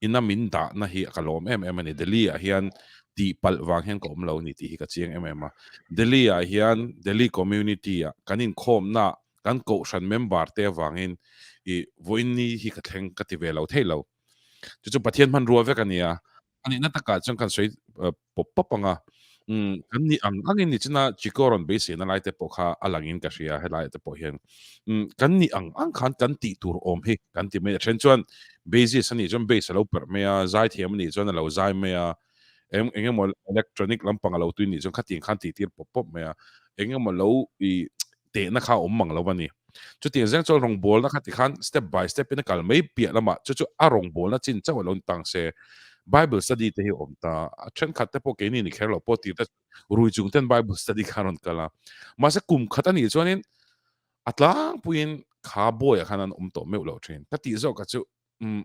ina min dah na hi ka lawm em em a ni Delhi ah hian tih palh vang hian ka awm lo ni tih hi ka chiang em em a Delhi ah hian Delhi community ah kan inkhawm na kan kohhran member te avangin i vawiin ni hi ka thleng ka ti ve lo thei lo chu chu Pathian hmanrua vek a nia A nihna takah chuan kan sawi pawp pawp ang a, umm kan nih ang angin ni china Chiko rawn beiseina lai te pawh kha a langin ka hria helaiah te pawh hian umm kan nih ang ang khan kan tih tur awm hi kan ti mai a, then chuan bassist a nih chuan bass a lo perh mai a, zaithiam a nih chuan a lo zai mai a, eng eng emaw electronic lampang a lo tui nih chuan khatiang khan tih tir pawp pawp mai a, eng emaw lo ih tehna kha a awm mang lo a ni. Chutiang zeng chuan rawngbawlna kha tikhan step by step in a kal mai piah lamah chu chu a rawngbawlna chin chauh a lo ni tang se. Bible study te hi a awm ta. A thenkhat te pawh keini ni kher loh pawh tir te rui chung ten Bible study kha a rawn kal a. Mahse kum khat a nih chuanin a tlangpuiin kha bawiah khan an awm tawh meuh loh thin. Ka tih zawk kha chu umm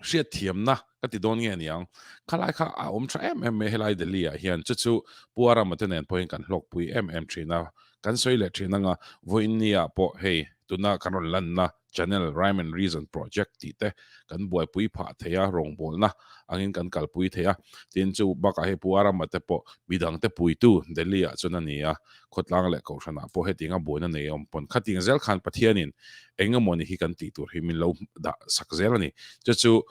hriatthiamna ka ti dawn nge niang khalai kha a awm tha em em mai helai Delhi ah hian chu chu Pu Arama te nen pawhin kan hlawkpui em em thin a kan sawi leh thin anga vawiin ni ah pawh hei tuna kan rawn lanna channel Rhyme and Reason Project tih te kan buaipui phah thei a rawngbawlna angin kan kalpui thei a tin chu bakah hei Pu Arama te pawh midang te puitu Delhi ah chuan a ni a khawtlang leh kohhranah pawh hetiang a buaina nei a awm pawn khatiang zel khan Pathianin eng emaw ni hi kan tih tur hi min lo dah sak zel a ni. Chu chu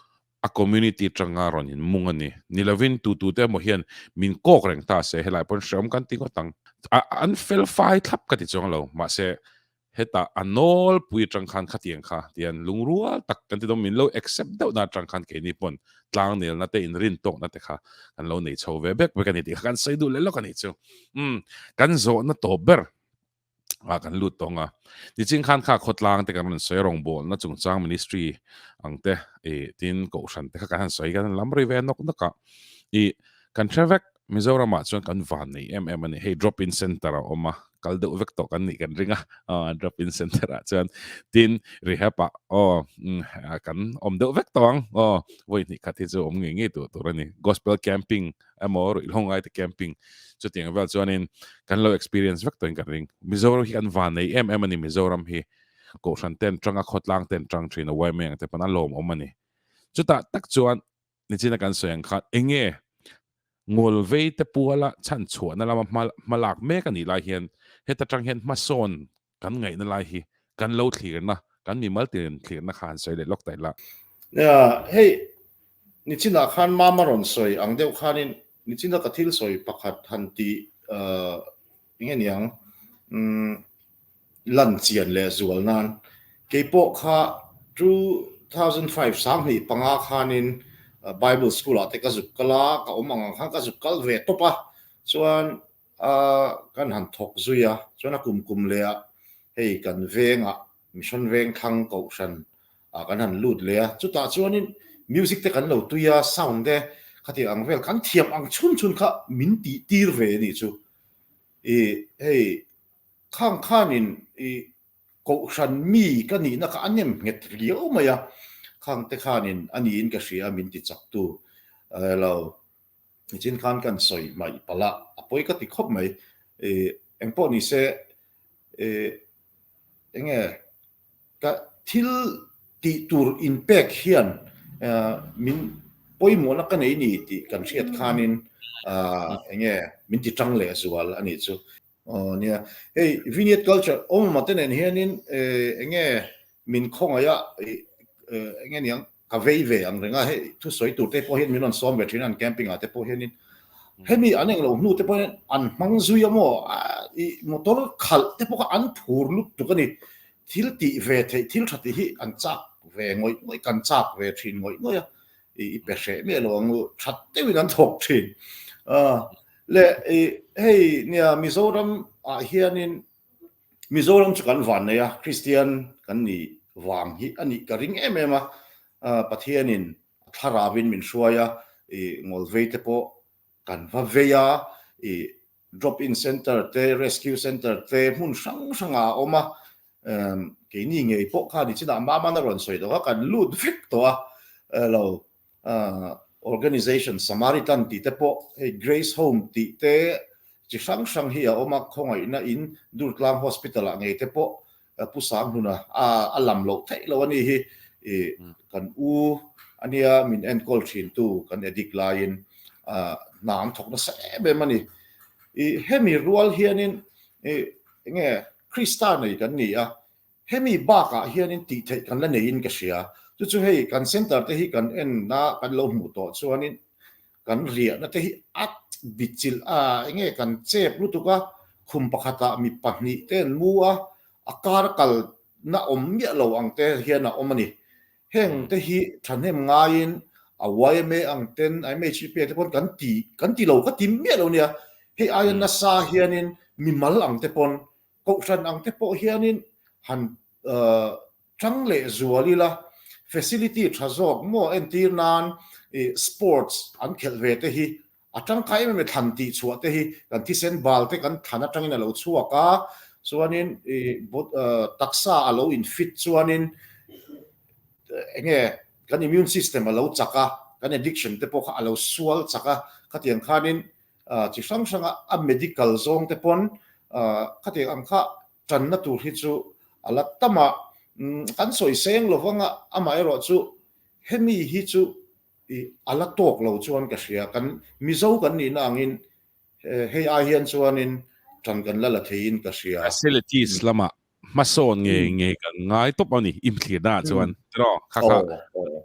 a community atanga rawn in mung a ni. Ni lovin tu tu te emaw hian min kawk reng ta se helai pawn hreawm kan ti ngawt ang. A an fel fai thlap ka ti chuang lo mahse hetah a nawlpui atang khan khatiang kha tian lungrual tak kan ti dawn min lo accept deuh na atang khan keini pawn tlangnelna te inrintawkna te kha kan lo nei chho ve bek bek a ni tih kha kan sawi duh leh lawk a nih chu. Umm kan zawhna tawp ber ah kan lut tawng a nichin khan kha khawtlang te kan rawn sawi rawngbawlna chungchang ministry ang te ih tin kohhran te kha kan han sawi kan lam ri ve nawk nawk a ih kan hre vek Mizoram ah chuan kan van nei em em a ni hei drop in center a awm a kal deuh vek tawh kan nih kan ring a aw drop in center ah chuan tin rehab ah aw kan awm deuh vek tawh ang aw vawi hnih khat hi chu awm ngei ngei tur tur a ni gospel camping emaw ruihhlo ngai te camping chutiang vel chuanin kan lo experience vek tawhin kan ring Mizoram hi kan van nei em em a ni Mizoram hi kohhran ten tanga khawtlang ten tang thin a yma ang te pawn a lawmawm a ni chutah tak chuan nichina kan sawi ang khan enge ngawlvei te puala chhan chhuahna lama hma hmalak mek a nih lai hian heta tang hian hmasawn kan ngaihna lai hi kan lo thlirna kan mimal tin thlirna kha han sawi leh lawk ta ila. Nia, hei nichinah khan mama rawn sawi ang deuh khanin nichina ka thil sawi pakhat han tih eng nge niang lan chian leh zual nan keipawh kha 2005 25 khanin Bible school ah te ka zuk kal a, ka awm ang ang khan ka zuk kal ve tawp a, chuan a kan han thawk zui a, chuan a kum kum leh ah hei kan vengah Mission Vengthlang Kohhran ah kan han lut leh a, chutah chuanin music te kan lo tui a, sound te. Khatiang ang vel kan thiam ang chhun chhun kha min tih tir ve a nih chu. I hei khang khanin i kohhran mi ka nihna kha a nem nghet riau mai a, khang te khanin a niin ka hria min ti chak tu lo. Nichin khan kan sawi hmaih palh a, a pawi ka ti khawp mai. I engpawh ni se i enge ka thil tih tur inpek hian min pawimawhna ka nei ni tih kan hriat khanin enge min ti tang leh zual a nih chu. Aw nia, hei Vineyard Culture awmawma te nen hianin enge min khawngaih a enge niang ka vei ve ang reng a, hei thusawi tur te pawh hian min rawn sawm ve thin a an camping ah te pawh hianin hemi an englo hnu te pawh hian an hmang zui a maw i motor khalh te pawh kha an phur lutuk a ni, thil tih ve theih thil tha tih hi an chak ve ngawih ngawih kan chak ve thin ngawih ngawih a i pe hreh miah lo ang u that deuhin an thawk thin le i hei nia Mizoram ah hianin Mizoram chu kan van nei a, Kristian kan nih vang hi a nih ka ring em em a, Pathianin a thlarauin min hruai a, i ngawlvei te pawh kan va vei a, i drop in center te, rescue center te hmun hrang hrangah a awm a, keini ngei pawh khan nichinah Maman a rawn sawi tawh a, kan lut vek tawh a, lo Organization Samaritan tih te pawh hei Grace Home tih te chi hrang hrang hi a awm a, khawngaihna in Durtlang Hospital ah ngei te pawh Pu Sanghnuna a lam loh theih loh a ni hi i kan u ania min enkawl thin tu kan addict laiin hna an thawk nasa em em a ni. I hemi rual hianin i enge Krista nei kan ni a, Hemi bakah hianin tih theih kan la neiin ka hria. Chu chu hei kan centre te hi kan en na kan lo hmuh tawh chuanin kan riahna te hi a bichilh a enge kan chep lutuk a, khum pakhatah mi pahnih te an mu a, a kar kal na awm miah lo ang te hian a awm a ni. Heng te hi thahnem ngaiin a yma ang ten MHP te pawn kan ti kan ti lo ka ti miah lo nia. Hei aia nasa hianin mimal ang te pawn Kohhran ang te pawh hianin han tang leh zual ila, facility tha zawk maw entir nan sports an khelh ve te hi a tangkai em em e, thlan tih chhuah te hi kan thisen bal te kan thlan atangin a lo chhuak a, chuanin taksa a lo in fit chuanin enge kan immune system a lo chak a, kan addiction te pawh kha a lo sual chak a, khatiang khanin chi hrang hranga a medical zawng te pawn khatiang ang kha tanna tur hi chu a la tam a, kan sawi seng lo vang a, amaherawh chu hemi hi chu a la tawk lo chuan ka hria, kan Mizo kan nihna angin hei ai hian chuanin tan kan la la theiin ka hria. Facilities lamah hmasawn nge nge kan ngai tawp a ni imthlirna ah chuan tiraw kha kha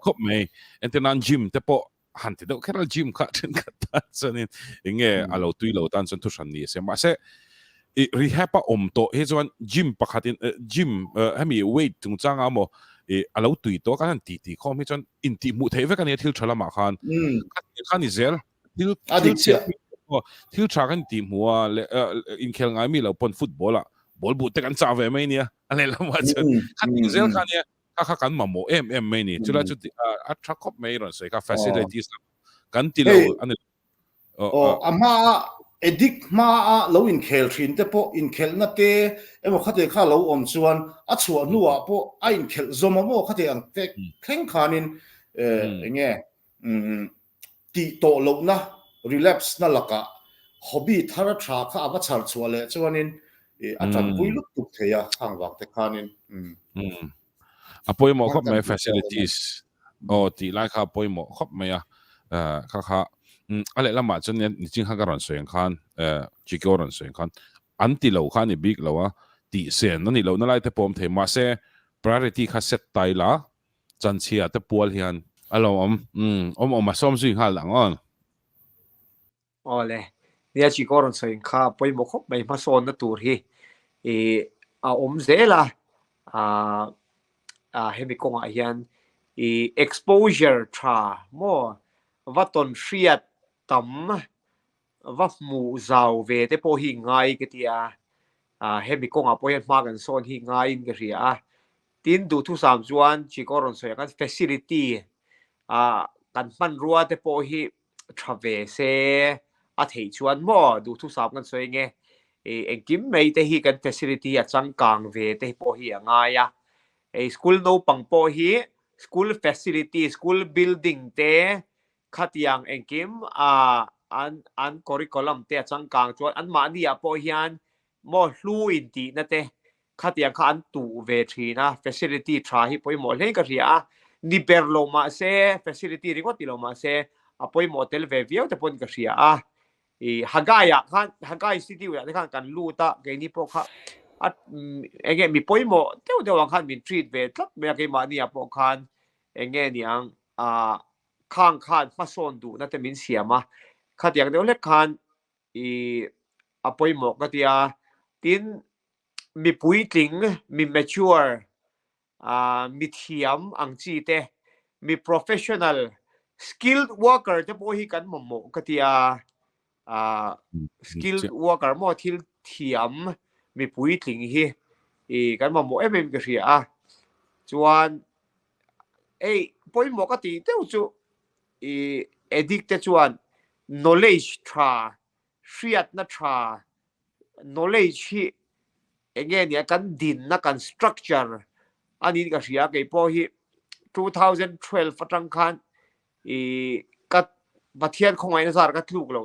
khawp mai entirnan gym te pawh han ti deuh kher a gym kha thenkhat tan chuanin enge a lo tui lo tan chuan thu hran ni se mahse i rehab a awm tawh hi chuan gym pakhatin gym hemi weight chungchanga maw i a lo tui tawh kan han ti ti khawm hi chuan intih hmuh theih vek a nia thil tha lamah khan kha ni zel thil thil chhiat thil tha kan tih hmuh a leh inkhel ngai mi lo pawn football ah ball bu te kan chah ve mai nia a lehlamah chuan kha ti zel kha nia kha kha kan mamawh em em mai ni chulai chu a tha khawp mai rawn sawi kha facilities kan ti lo a ni aw a hma a addict hma a lo inkhel thin te pawh inkhelhna te emaw khate kha lo awm chuan a chhuah hnuah pawh a inkhelh zawm a maw khate ang te thleng khanin enge Tih tawh lohna, relapse na lakah hobby thar a tha kha a va chhar chhuah leh chuanin a tanpui lutuk thei a, khang vang te khanin. A pawimawh khawp mai facilities aw tih lai kha a pawimawh khawp mai a, kha kha a lehlamah chuan nichin khan ka rawn sawi ang khan Chikio rawn sawi ang khan an ti lo kha a ni bik lo a, tih sen a nih lohna lai te pawh awm thei mahse priority kha set ta ila Chanchhia te pual hian. A lo awm. Umm, awm awm a sawm zui nghal ang aw. Aw le, nia Chiko rawn sawi kha pawimawh khawp mai hmasawnna tur hi i a awm zel a, ah hemi kawngah hian i exposure tha maw va tawn hriat tam va hmuh zau ve te pawh hi ngai ka ti a, hemi kawngah pawh hian hma kan sawn hi ngaiin ka hria a, Tin, duhthusam chuan Chiko rawn sawi ang khan facility ah kan hmanrua te pawh hi tha ve se a theih chuan maw duhthusam kan sawi nge engkim mai te hi kan facility a changkang ve te pawh hi a ngai a, school naupang pawh hi school facility school building te khatiang engkim an an curriculum te a changkang chuan anmahni ah pawh hian maw hlu intihna te Khatiang kha an tuh ve thin a, facility tha hi pawimawh hlein ka hria a, ni ber lo mah se, facility ringawt ti lo mah se, a pawimawh tel ve viau te pawhin ka hria a. I Haggai ah khan, Haggai Institute ah te khan kan lut a, keini pawh kha a eng nge mi pawimawh deuh deuh ang khan min treat ve tlat mai a, keimahni ah pawh khan eng nge ni ang ah khang khan hmasawn duhna te min siam a, khatiang deuh hlek khan i a pawimawh ka ti a, tin mi puitling, mi mature, mi thiam ang chi te, mi professional, skilled worker te pawh hi kan mamawh ka ti a, skilled worker maw thil thiam mi puitling hi i kan mamawh em em ka hria a, chuan ei pawimawh ka tih deuh chu i addict te chuan knowledge tha, hriatna tha, knowledge hi eng nge nia kan dinna kan structure a niin ka hria kei pawh hi 2012 atang khan i ka Pathian khawngaihna zar ka tluk lo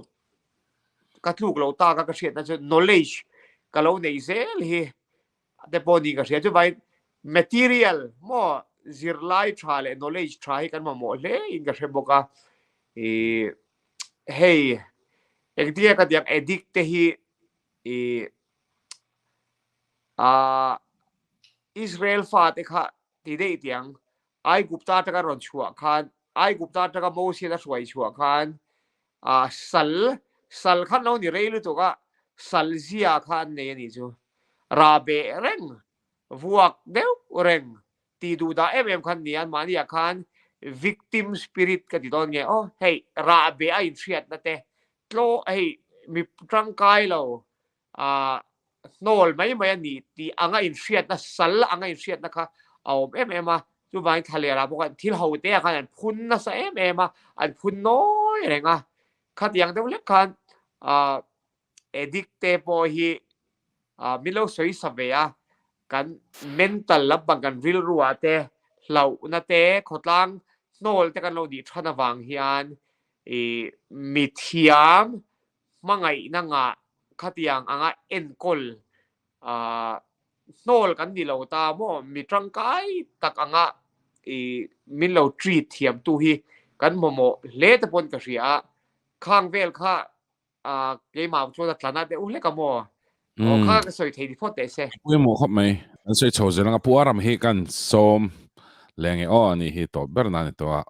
ka tluk lo ta ka ka hriatna chu knowledge ka lo nei zel hi te pawh niin ka hria chuvangin material maw zirlai tha leh knowledge tha hi kan mamawh hle in ka hre bawk a i hei engtinge ka tiang addict te hi i a Israel fa te kha ti daih tiang Aigupta atanga rawn chhuah khan Aigupta atanga Moses a hruai chhuah khan a sal sal khan lo ni rei lutuk a sal zia kha an nei a nih chu rah beh reng vuak deuh reng tih duh dah em em khan ni a mahni ah khan victim spirit ka ti dawn nge aw hei rah beh a inhriatna te tlaw hei mi tangkai lo ah hnawl mai mai a ni tih anga inhriatna sal anga inhriatna kha a awm em em a, chuvangin thlaler ah pawh khan thil ho te ah khan an phun nasa em em a, an phun nawi reng a, khatiang deuh lek khan ah addict te pawh hi ah min lo sawi sa ve a, kan mental lampang kan rilru ah te hlauhna te khawtlang hnawl te kan lo nih than avang hian ih mithiam hmangaihna ngah khatiang anga enkawl hnawl kan ni lo ta maw mi tangkai tak anga i min lo treat thiam tu hi kan mamawh hle te pawn ka hria a khang vel kha keimah chuan a tlana deuh hlek a maw aw kha ka sawi thei ni phawt teh se. Pawimawh khawp mai an sawi chho zel anga Pu Aram hi kan sawm leng e aw ani hi tawp ber nan ni tawh a.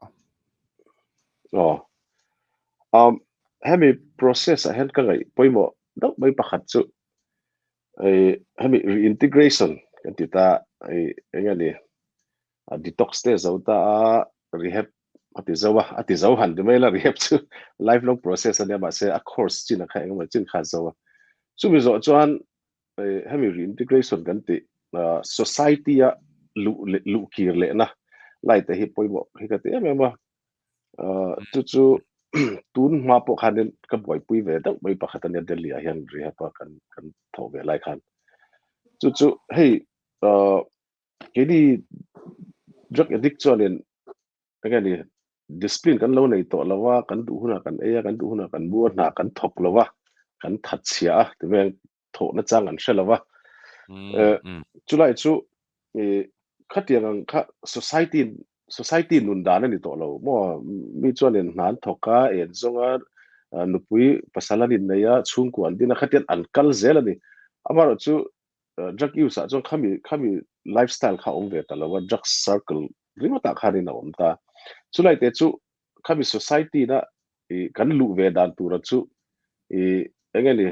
Aw Um, hemi process ah hian ka ngaih pawimawh deuh mai pakhat chu eh, hemi reintegration kan ti ta eh, eng ani a detox te zo ta a rehab a ti zo a a ti zo han ti mai la rehab chu lifelong process ania mahse a course chin a kha engemaw chin kha zo a chumi zawh chuan eh, hemi reintegration kan ti uh, society a lu lu kir leh na lai te hi pawimawh hi ka ti em em a chu chu tun hma pawh khanin ka buaipui ve deuh mai pakhat ania Delhi ah hian rehab a kan kan thawh ve lai khan chu chu hei keini drug addict chuanin enge ni discipline kan lo nei tawh lo a kan duh hunah kan ei a kan duh hunah kan mu a hna kan thawk lo a kan that chhia a tiveng thawhna chang an hre lo va chulai chu khatiang ang kha society society nun dan a ni tawh lo maw mi chuanin hna an thawk a en zawnga nupui pasal an innei a chhungkua an din a khatian an kal zel a ni amaherawh chu drug use ah chuan khami khami lifestyle kha awm ve ta lo a drug circle ringawtah khanin a awm ta chulai te chu khami society na i kan luh ve dan tura chu i enge ni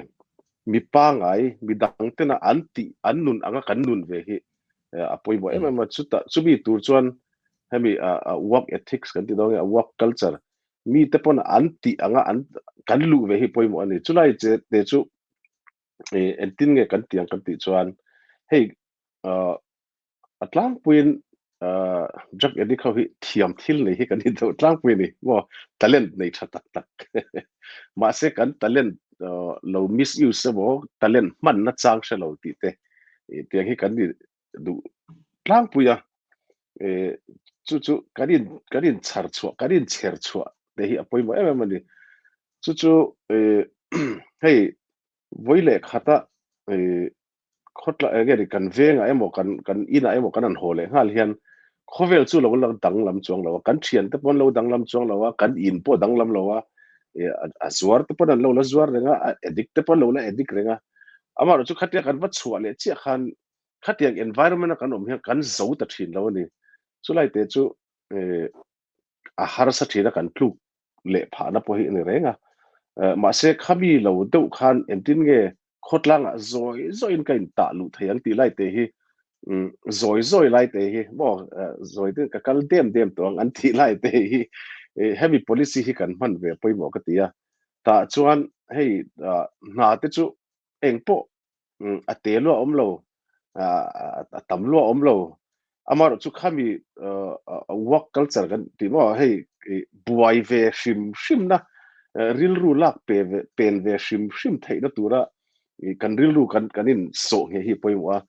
mi pangai mi dang tena an ti an nun anga kan nun ve hi a pawimawh em em a chuta chumi tur chuan hemi work ethics kan ti dawn nge work culture mi te pawn an ti anga an kan luh ve hi pawimawh ani chulai che te chu entin nge kan tiang kan tih chuan hei a tlangpuiin Drug addict ho hi thiam thil nei hi kan in deuh tlangpui a ni maw, talent nei tha tak tak. Mahse kan talent lo misuse emaw talent hmanna chang hre lo tih te tiang hi kan ni duh tlangpui a. Chu chu kan in kan in chhar chhuah kan in chher chhuah te hi a pawimawh em em a ni. Chu chu hei vawi leh khata khawtla eng nge ni kan vengah emaw kan kan inah emaw kan han haw leh nghal hian khawvel chu lo la danglam chuang lo a, kan thiante pawh an lo danglam chuang lo a, kan in pawh a danglam lo a, ih a zuar te pawn an lo la zuar reng a, a addict te pawh an lo la addict reng a, amaherawhchu chu khatia kan va chhuah leh chiah khan khatiang environment a kan awm hian kan zo ta thin lo a ni, chulai te chu ih a harsa thin a kan tluk leh phahna pawh hi a ni reng a. Mahse khami lo deuh khan engtin nge khawtlangah zawi zawiin ka intah luh thei ang tih lai te hi zawi zawi lai te hi maw zawi te ka kal dem dem tawh ang an tih lai te hi hemi policy hi kan hman ve pawimawh ka ti a. Tah chuan hei hna te chu engpawh a te luah awm lo, a tam luah awm lo. Amaherawh chu khami work culture kan tih maw hei buai ve hrim hrim na rilru lak pe ve pen ve hrim hrim theihna tura kan rilru kan kan in sawh nghe hi pawimawh a.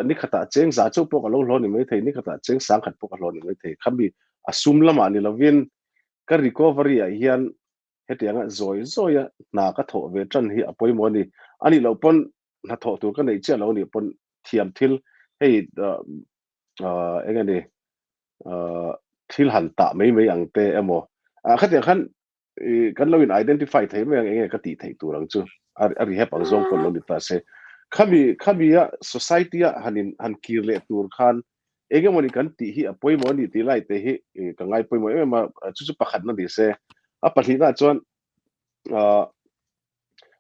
Ni khatah cheng za chauh pawh ka lo hlawh ni mai thei, ni khatah cheng sang khat pawh ka hlawh ni mai thei. Khami a sum lamah ni lovin ka recovery ah hian Hetianga zawi zawia hna ka thawh ve tan hi a pawimawh a ni. A nih loh pawn hna thawh tur ka neih chiah lo a nih pawn thiam thil hei eng nge ni thil han tah mai mai ang te emaw khatiang khan kan lo in identify thei mai ang eng nge ka tih theih tur ang chu a rehab ang zawng pawn lo ni ta se. Khami khami a society a han in han kir leh tur khan Eng emawni kan tih hi a pawimawh a ni tih lai te hi ka ngai pawimawh em em a, chu chu pakhatna ni se. A pahnihna chuan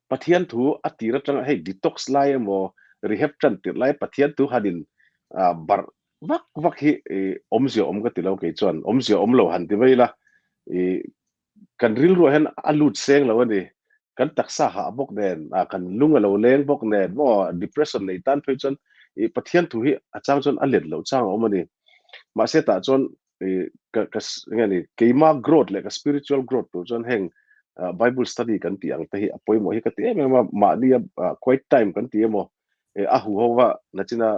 Pathian thu a tir atanga hei detox lai emaw rehab tan tirh lai Pathian thu han in barh vak vak hi awmzia awm ka ti lo kei chuan awmzia awm lo han ti mai ila kan rilruah hian a lut seng lo a ni. Kan taksa hah bawk nen, kan lung a lo leng bawk nen maw, depression nei tan phei chuan i Pathian thu hi a chang chuan a let loh chang a awm a ni. Mahse tah chuan i ka ka nge ni keima growth leh ka spiritual growth tur chuan heng Bible study kan tih ang te hi a pawimawh hi ka ti em em a, mahnia quiet time kan ti emaw a huho va nachina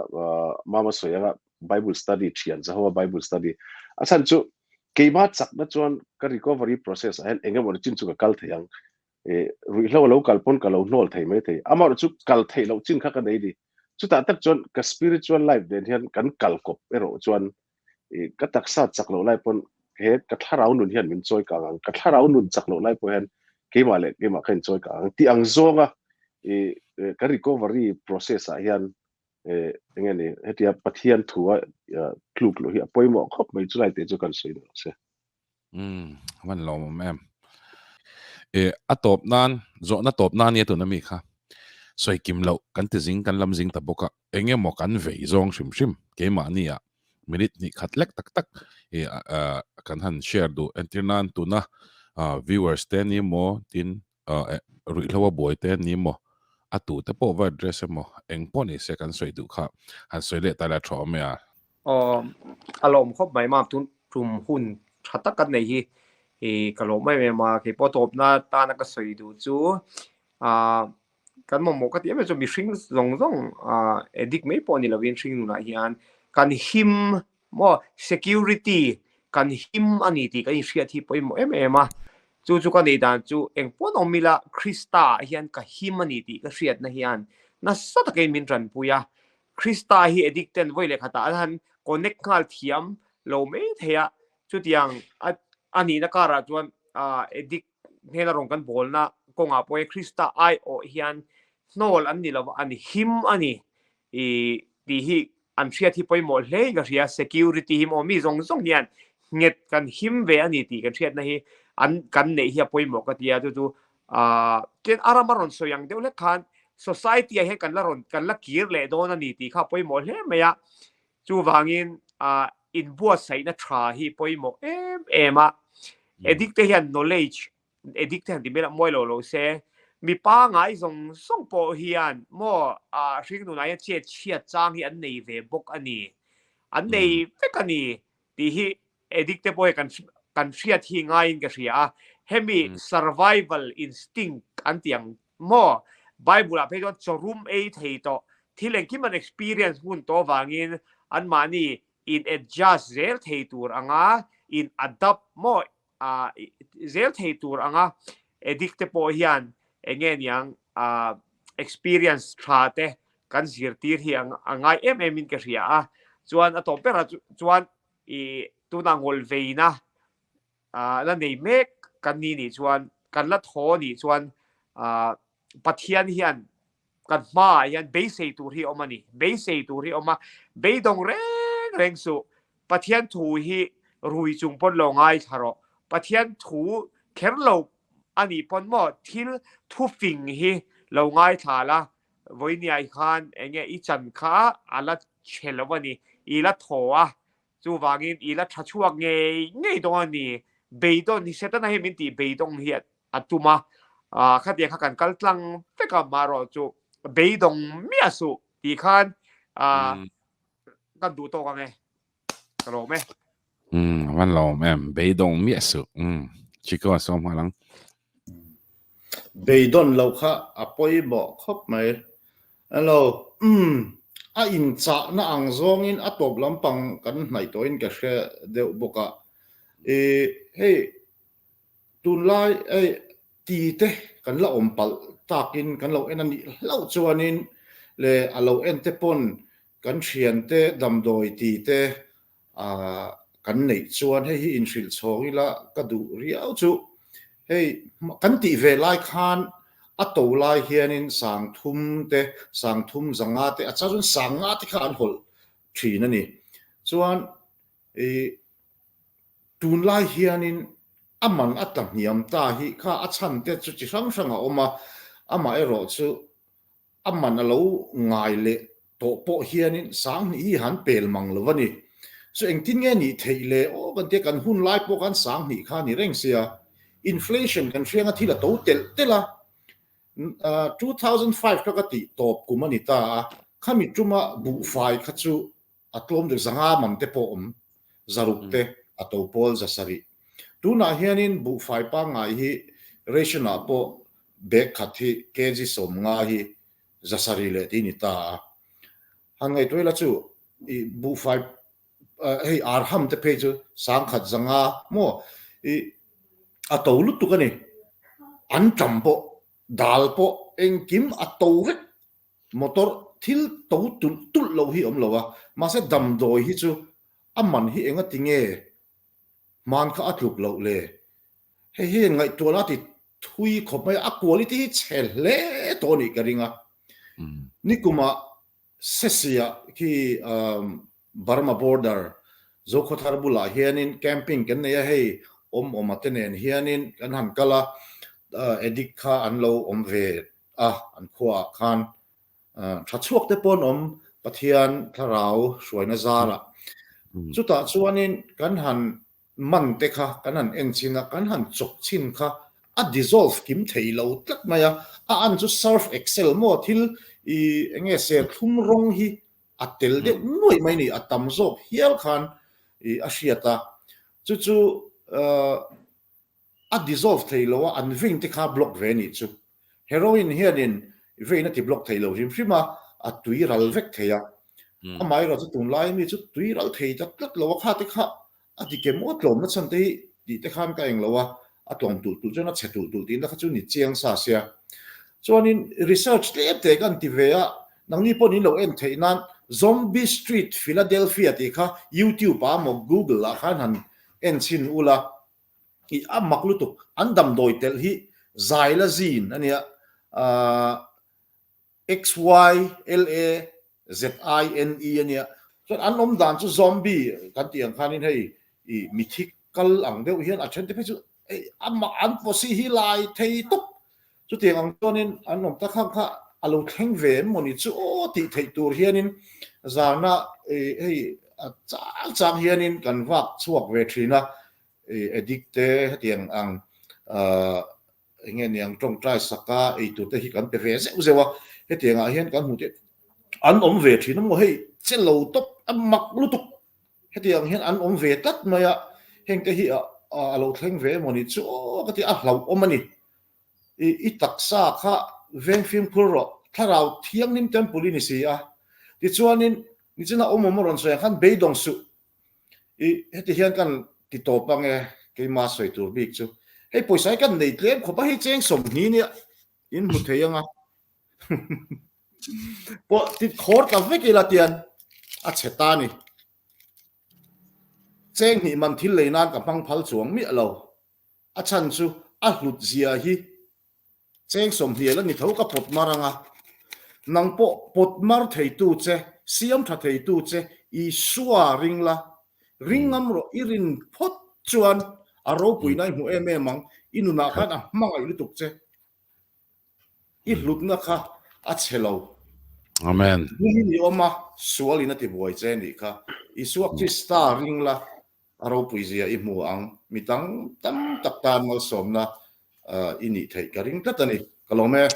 mama sawi anga Bible study thian zaho a Bible study a chhan chu keima chakna chuan ka recovery process ah hian engemaw chin chu ka kal thei ang e ruihhlo lo kal pawn ka lo hnawl thei mai thei amaherawh chu kal theih loh chin kha ka nei ni chutah tak chuan ka spiritual life nen hian kan kal kawp erawh chuan e ka taksa chak loh lai pawn he ka thlarau nun hian min chawi kang ang ka thlarau nun chak loh lai pawh hian keimah leh keimah kha in chawi kang ang tih ang zawnga e ka recovery process ah hian eng nge ni hetia Pathian thua tluk loh hi a pawimawh khawp mai chulai te chu kan sawi duh se. Um van lawm awm em. E a tawp nan zawhna tawp nan nia tuna mi kha sawi kim loh kan ti zing kan lam zing ta bawk a eng emaw kan vei zawng hrim hrim keimahni ah minute hnih khat lek tak tak e kan han share duh entir nan tuna viewers te ni maw tin ruihhlo a buai te ni maw a tu te pawh va address emaw eng pawh ni se kan sawi duh kha han sawi leh ta ila tha awm e a. Aw a lawm khawp mai mam tun tum hun tha tak kan nei hi i ka lawm em em a keipawh tawpna tana ka sawi duh chu ah kan mamawh ka ti em em chu mihring zawng zawng ah addict mai pawh ni lovin hring nunah hian kan him Maw security kan him a ni tih kan inhriat hi pawimawh em em a, chu chu ka neih dan chu engpawn awm ila Krista ah hian ka him a ni tih ka hriatna hian nasa takin min tanpui a, Krista hi addict ten vawi leh khatah an han connect nghal thiam lo mai thei a, chutiang a nihna karah chuan addict hnena rawn kan bawlna kawngah pawh hian Krista aiawh hian hnawl an ni lova an him a ni tih hi an hriat hi pawimawh hle in ka hria, security hi maw mi zawng zawng hian nghet kan him ve a ni tih kan hriatna hi an kan neih hi a pawimawh ka ti a, chu chu aah chuan a rama rawn sawi ang deuh hlek khan society ah hian kan la rawn kan la kir leh dawn a ni tih kha a pawimawh hle mai a, chuvangin aah inbuatsaihna tha hi pawimawh em em a, addict te hian knowledge addict te han ti mai lah mawi lo lo se, mi pangai zawng zawng pawh hian maw ah hringnunah hian chet chhiat chang hi an nei ve bawk a ni. An nei vek a ni tih hi addict te pawh hi kan kan hriat hi ngaiin ka hria a. Hemi survival instinct an tih ang maw? Bible ah phei chuan chawrum ei thei tawh thil engkim an experience hun tawh avangin anmahni in adjust zel thei tur anga in adapt maw zel thei tur anga addict te pawh hian enge niang experience tha te kan zirtir hi a ngai em em in ka hria a. Chuan a tawp berah chuan i tuna ngawl veina la nei mek kan ni nih chuan kan la thaw nih chuan Pathian hian kan hmaah hian beisei tur hi a awm a ni. Beisei tur hi a awm a, beidawng reng reng suh. Pathian thu hi rui chung pawn lo ngaithla rawh. Pathian thu kher lo a nih pawn maw thil thufing hi lo ngaithla la, vawinia khan enge i chan kha a la chhe lo a ni, i la thaw a, chuvangin i la tha chhuak ngei ngei dawn a ni. Beidawn hi Setana hi min tih beidawng hi a tum a, khatiang kha kan kal tlang vek a, marawh chu beidawng miah suh tih khan kan duh tawk ang e, ka lawm e. A van lawm em, beidawng miah suh. Chico a sawm nghal ang. Beidawn lo kha a pawimawh khawp mai. Hello, umm, a inchahna ang zawngin a tawp lampang kan hnaih tawhin ka hre deuh bawk a. I hei Tunlai hei ti te kan la awm palh takin kan lo en a nih hlauh chuanin leh a lo en te pawn kan thiante damdawi ti te ah kan neih chuan hei hi inhrilh chhawng ila ka duh riau chu hei kan tih ve lai khan a to lai hianin sangthum te sangthum zanga te a chang chuan sanga te kha an hawlh thin a ni chuan ih Tunlai hianin a man a tla hniam ta hi kha a chhan te chu chi hrang hrang a awm a, amaherawh chu a man a lo ngai leh tawh pawh hianin sanghnih hi han pel mang lo a ni. Chu engtin nge nih theih le aw kan tia kan hun lai pawh khan sanghnih kha a ni reng sia, inflation kan hriang a thil a to telh telh a, 2005 kha ka tih tawp kum a ni ta a, khami tuma buhfai kha chu A tlawm deuh zanga man te pawh awm, zaruk te, a to pawl zasarih. Tunah hianin buhfai pangngai hi ration ah pawh bag khat hi kg 50 hi zasarih leh tih ni ta a. Han ngaihtuah ila chu i buhfai hei arham te phei chu 10,000 zanga maw i a to lutuk a ni. An tam pawh dal pawh engkim a to vek Motor thil to tulh tulh loh hi awm lo a, mahse damdawi hi chu a man hi enga ti nge hman kha a tluk loh le? Hei hian ngaihtuahna a ti thui khawp mai a, a quality hi chhe hle tawh a nih ka ring a. Nikumah Sesiah khi Burma border Zokhawthar bulah hianin camping kan nei a, hei awm awma te nen hianin kan han kal a, addict kha an lo awm ve a, an khuaah khan tha chhuak te pawh an awm Pathian thlarau hruaina zarah. Chutah chuanin kan han man te kha kan han en chin a, kan han chawk chin kha a dissolve kim thei lo tlat mai a, a an chu surf excel maw thil i enge serthlum rawng hi a tel deuh nuaih mai ni, a tam zawk hial khan i a hriat a, chu chu A dissolve thei lo a, an vein te kha block ve nih chu. Heroin hianin vein a ti block thei lo hrim hrim a, a tui ral vek thei a. Amaherawh chu tunlai mi chu tui ral thei ta tlat lo a, kha te kha a ti ke maw tlawmna chhan te hi tih te khan ka eng lo a, a tlawm tulh tulh chuan a chhe tulh tulh tihna kha chu ni chiang sa sia. Chuanin research tlem te kan ti ve a, nangni pawhin in lo en theih nan Zombie Street Philadelphia tih kha YouTube ah emaw Google ah khan han en chhin ula, I a mak lutuk, an damdawi telh hi Xylazine a nia, X-Y-L-A-Z-I-N-E a nia. Chuan an awm dan chu zombie kan tih ang khanin hei i mithi kal ang deuh hian a then te phei chu hei a mah an pawsi hi lai thei tawp. Chutiang ang chuanin an awm tak khang kha a lo thleng ve em mawni chu aw tih theih tur hianin zana hei a chang chang hianin kan vak chhuak ve thin a, addict te hetiang ang eng nge niang tawngtai saka ei tur te hi kan pe ve zeuh zeuh a, hetiang ah hian kan hmuh te an awm ve thin a maw hei che lo tawp a mak lutuk. Hetiang hian an awm ve tlat mai a, hengte hi a lo thleng ve emaw ni chu aw ka ti a hlauhawm a ni. I i taksa kha veng fimkhur rawh, thlarau thianghlim temple i ni si a. Tichuanin nichina awm awm a rawn sawi ang khan beidawng suh. I heti hian kan ti tawp ang e, keima sawi tur bik chu. Hei pawisa hi kan nei tlem khawp a, hei cheng 20 nia in hmu thei ang a. Pawh ti khawr ta vek ila tian a chhe ta ni. Cheng hnih man thil lei nan ka hmang phal chuang miah lo. A chhan chu a hlut zia hi cheng 20 la ni tho ka pawt mar anga. Nang pawh pawt mar theitu che, siam tha theitu che Isua ring la, ring ngam rawh i rin phawt chuan a ropuina i hmu em em ang, i nunah khan a hmangaih lutuk che. I hlutna kha a chhe lo. Amen. Hmuhin i awm a, sualin a tibuai che nih kha. Isua Krista ring la, a ropui zia i hmu ang. Mi dang tam tak tan malsawmna i nih theih ka ring tlat a ni. Ka lawm e.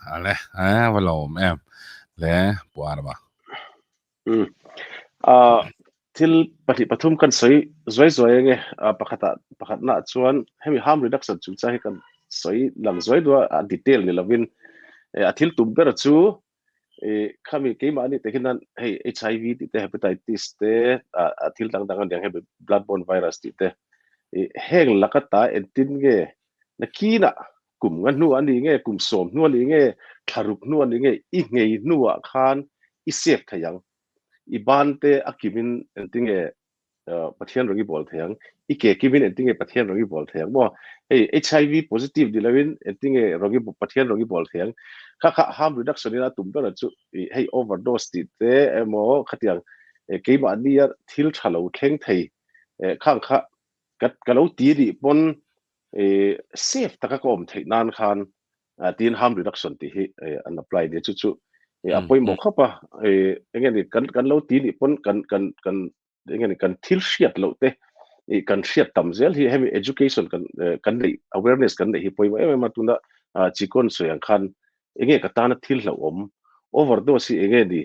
Ale, va lawm em. Le, Pu Arma. Um ah thil pahnih pathum kan sawi zuai zuai ange ah pakhat ah pakhat na chuan hemi harm reduction chung chang hi kan sawi lang zuai duh a a detail ni lovin eh a thil tum ber chu eh khami keimahni te hian hei HIV tih te hepatitis te ah a thil dang dang aniang hemi blood borne virus tih te eh heng laka ta entin nge nakinah kum nga hnu a ni nge, kum 10 hnu a ni nge, thla ruk hnu a ni nge, i nghei hnuah khan i save thei ang. I ban te a kimin engtinge Pathian rawng i bawl thei ang, i ke kimin engtinge Pathian rawng i bawl thei ang maw? Hei HIV positive ni loin engtinge rawng i Pathian rawng i bawl thei ang. Kha kha harm reduction in a tum ber chu hei overdose tih te emaw khatiang keimahnia thil tha lo thleng thei khang kha ka lo ti nih pawn e safe taka ka awm theih nan khan tin harm reduction tih hi an apply nia chu chu a pawimawh khawp a e enge ni kan kan lo ti nih pawn kan kan kan enge ni kan thil hriat loh te i kan hriat tam zel hi hemi education kan kan nei awareness kan nei hi pawimawh em em a tuna chikon sawi ang khan enge ka tana thil hlauhawm overdose hi enge ni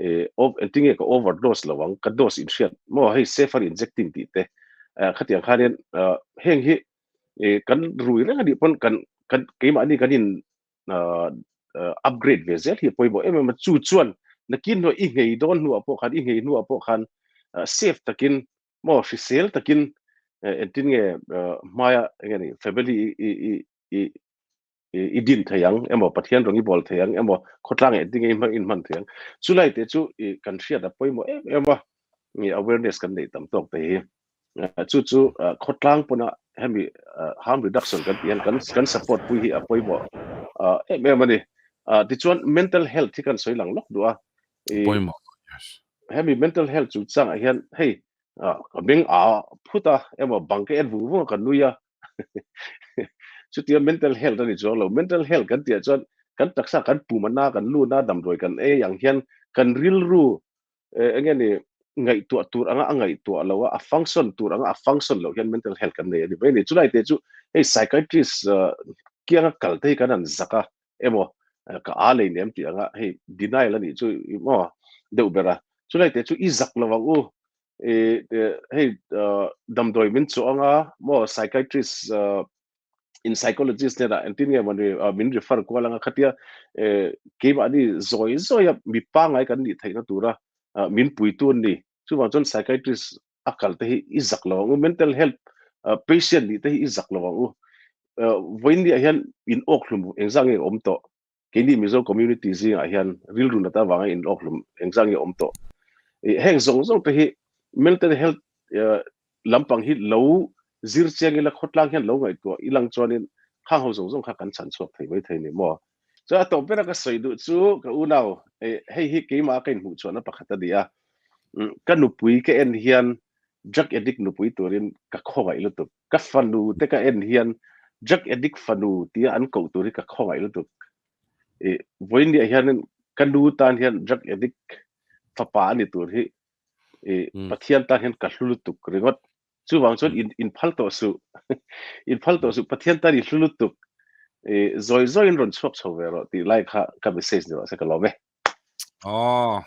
eh engtin nge ka overdose lo ang ka dose in hriat maw hei safer injecting tih te khatiang khanin heng hi kan rui reng anih pawn kan kan keimahni kan in upgrade ve zel hi a pawimawh em em a chu chuan nakin hnuah i nghei dawn hnuah pawh khan i nghei hnuah pawh khan safe takin maw hrisel takin engtin nge hmaia enge ni family i i i i din thei ang emaw Pathian rawng i bawl thei ang emaw khawtlang eh ding in in hman thei ang chulai te chu i kan hriat a pawimawh em em a i awareness kan nei tam tawk te hi chu chu khawtlang pawna hemi harm reduction kan tih hian kan kan support pui hi a pawimawh em em ani tichuan mental health hi kan sawi lang lawk duh a pawimawh yes hemi mental health chu changah hian hei ka beng a phut a emaw bang ka en vung vung a ka nui a chutia mental health ani chuang lo mental health kan tih ah chuan kan taksa kan pum ana kan lu na damdawi kan ei ang hian kan rilru eng nge ni ngaihtuah tur anga a ngaihtuah lo a a function tur anga a function loh hian mental health kan nei ani mai a ni chulai te chu hei psychiatrist kianga kal te hi kan han zak a emaw ka a lei nem tih anga hei denial ani chu maw deuh ber a chulai te chu i zak lo ang u hei damdawi min chawh anga maw psychiatrist in psychologist hnenah engtin nge mawni min refer kual anga khatia keimahni zawi zawi a mi pangngai kan nih theihna tura min puitu an ni chuvang chuan psychiatrist a kal te hi i zak lo ang u mental health patient nih te hi i zak lo ang u vawiin ah hian in awk hlum engzah nge awm tawh Keini Mizo community zingah hian rilru nat avanga inlawkhlum engzah nge awm tawh? Heng zawng zawng te hi mental health lampang hi lo zir chiang ila khawtlang hian lo ngaihtuah ilang chuanin khang ho zawng zawng kha kan chhan chhuak thei mai thei ni maw? Chuan a tawp bera ka sawi duh chu ka unau hei hi keimah ka inhmuh chhuahna pakhat a ni a, ka nupui ka en hian drug addict nupui turin ka khawngaih lutuk. Ka fanu te ka en hian drug addict fanu tia an koh tur hi ka khawngaih lutuk. I vawiin hianin ka nu tan hian drug addict fapa a ni tur hi i Pathian tan hian ka hlu lutuk ringawt. Chuvang chuan in in phal tawh suh. In phal tawh suh Pathian tan i hlu lutuk. I zawi zawiin rawn chhuak chho ve rawh tih lai kha ka message ni rawh se ka lawm e. Oh.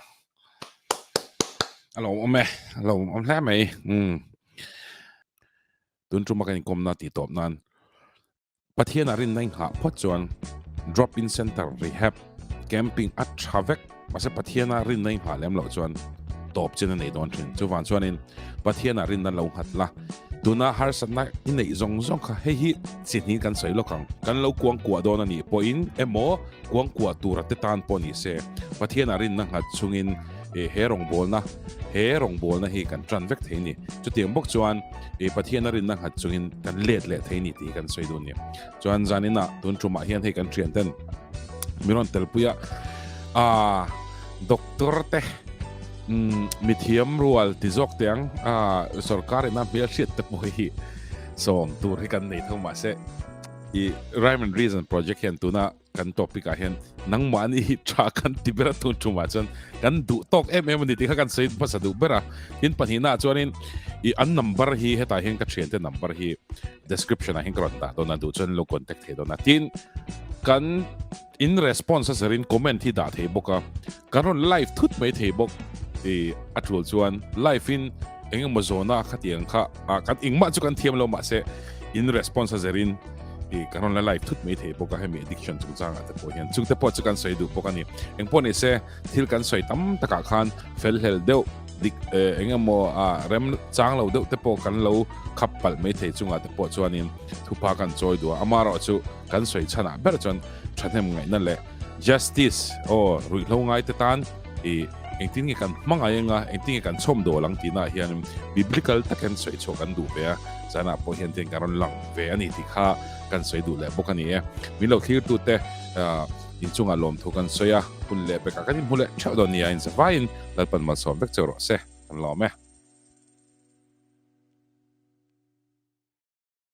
A lo awm e, a lo awm hle mai. Um. Tun tuma kan inkawmna tih tawp nan Pathian a rinna inghah phawt chuan drop in center rehab camping a tha vek mahse Pathian a rinna inghah lem loh chuan tawp chin a nei dawn thin. Chuvang chuanin Pathian a rinna lo nghat la tuna harsatna i neih zawng zawng kha hei hi chi hnih kan sawi lawk ang. Kan lo kuang kuah dawn a nih pawhin emaw kuang kuah tura te tan pawh ni se Pathian a rinna nghat chungin he rawngbawlna he rawngbawlna hi kan tan vek thei a ni. Chutiang bawk chuan e Pathian a rinna nghat chungin kan let leh thei ni tih kan sawi dun ni. Chuan zanin ah tun tumah hian hei kan thian ten min rawn telpui a a doctor te um mithiam rual ti zawk te ang a sorkar ina hmel hriat te pawh hi sawm tur hi kan nei thung mahse i Rhyme and Reason project hian tuna kan topic ah hian nangmahni hi tha kan ti ber a tun tumah chuan kan duh tawk em em a ni tih kha kan sawi hmasa duh ber a tin pahnihna ah chuanin i an number hi hetah hian ka thiante number hi description ah hian ka rawn dah dawn a duh chuan lo contact thei dawn a tin kan in response a zerin comment hi dah thei bawk a kan rawn live thut mai thei bawk i a tul chuan live in engemaw zawna khatiang kha kan engmah chu kan thiam lo mahse in response a zerin i kan rawn la live thut mai thei bawk a hemi addiction chungchangah te pawh hian chungte pawh chu kan sawi duh bawk a ni engpawh ni se thil kan sawi tam takah khan fel hlel deuh dik engemaw a rem chang lo deuh te pawh kan lo khap palh mai thei chungah te pawh chuanin thupa kan chawi duh a amaherawhchu kan sawi chhanah ber chuan thahnem ngaihna leh Justice, Aw, ruihhlo ngaite tan i engtin nge kan hmangaih anga, engtin nge kan chhawm dawl ang tihnaah hian biblical takin sawi chhuah kan duh ve a, zanah pawh hian tiang kan rawn lang ve a ni tih kha kan sawi duh leh bawk a ni e. Min lo thlirtute inchungah lawmthu kan sawi a, hun leh pekah kan inhmu leh theuh dawn nia, inzavaiin Lalpan malsawm vek cheu rawh se, kan lawm e.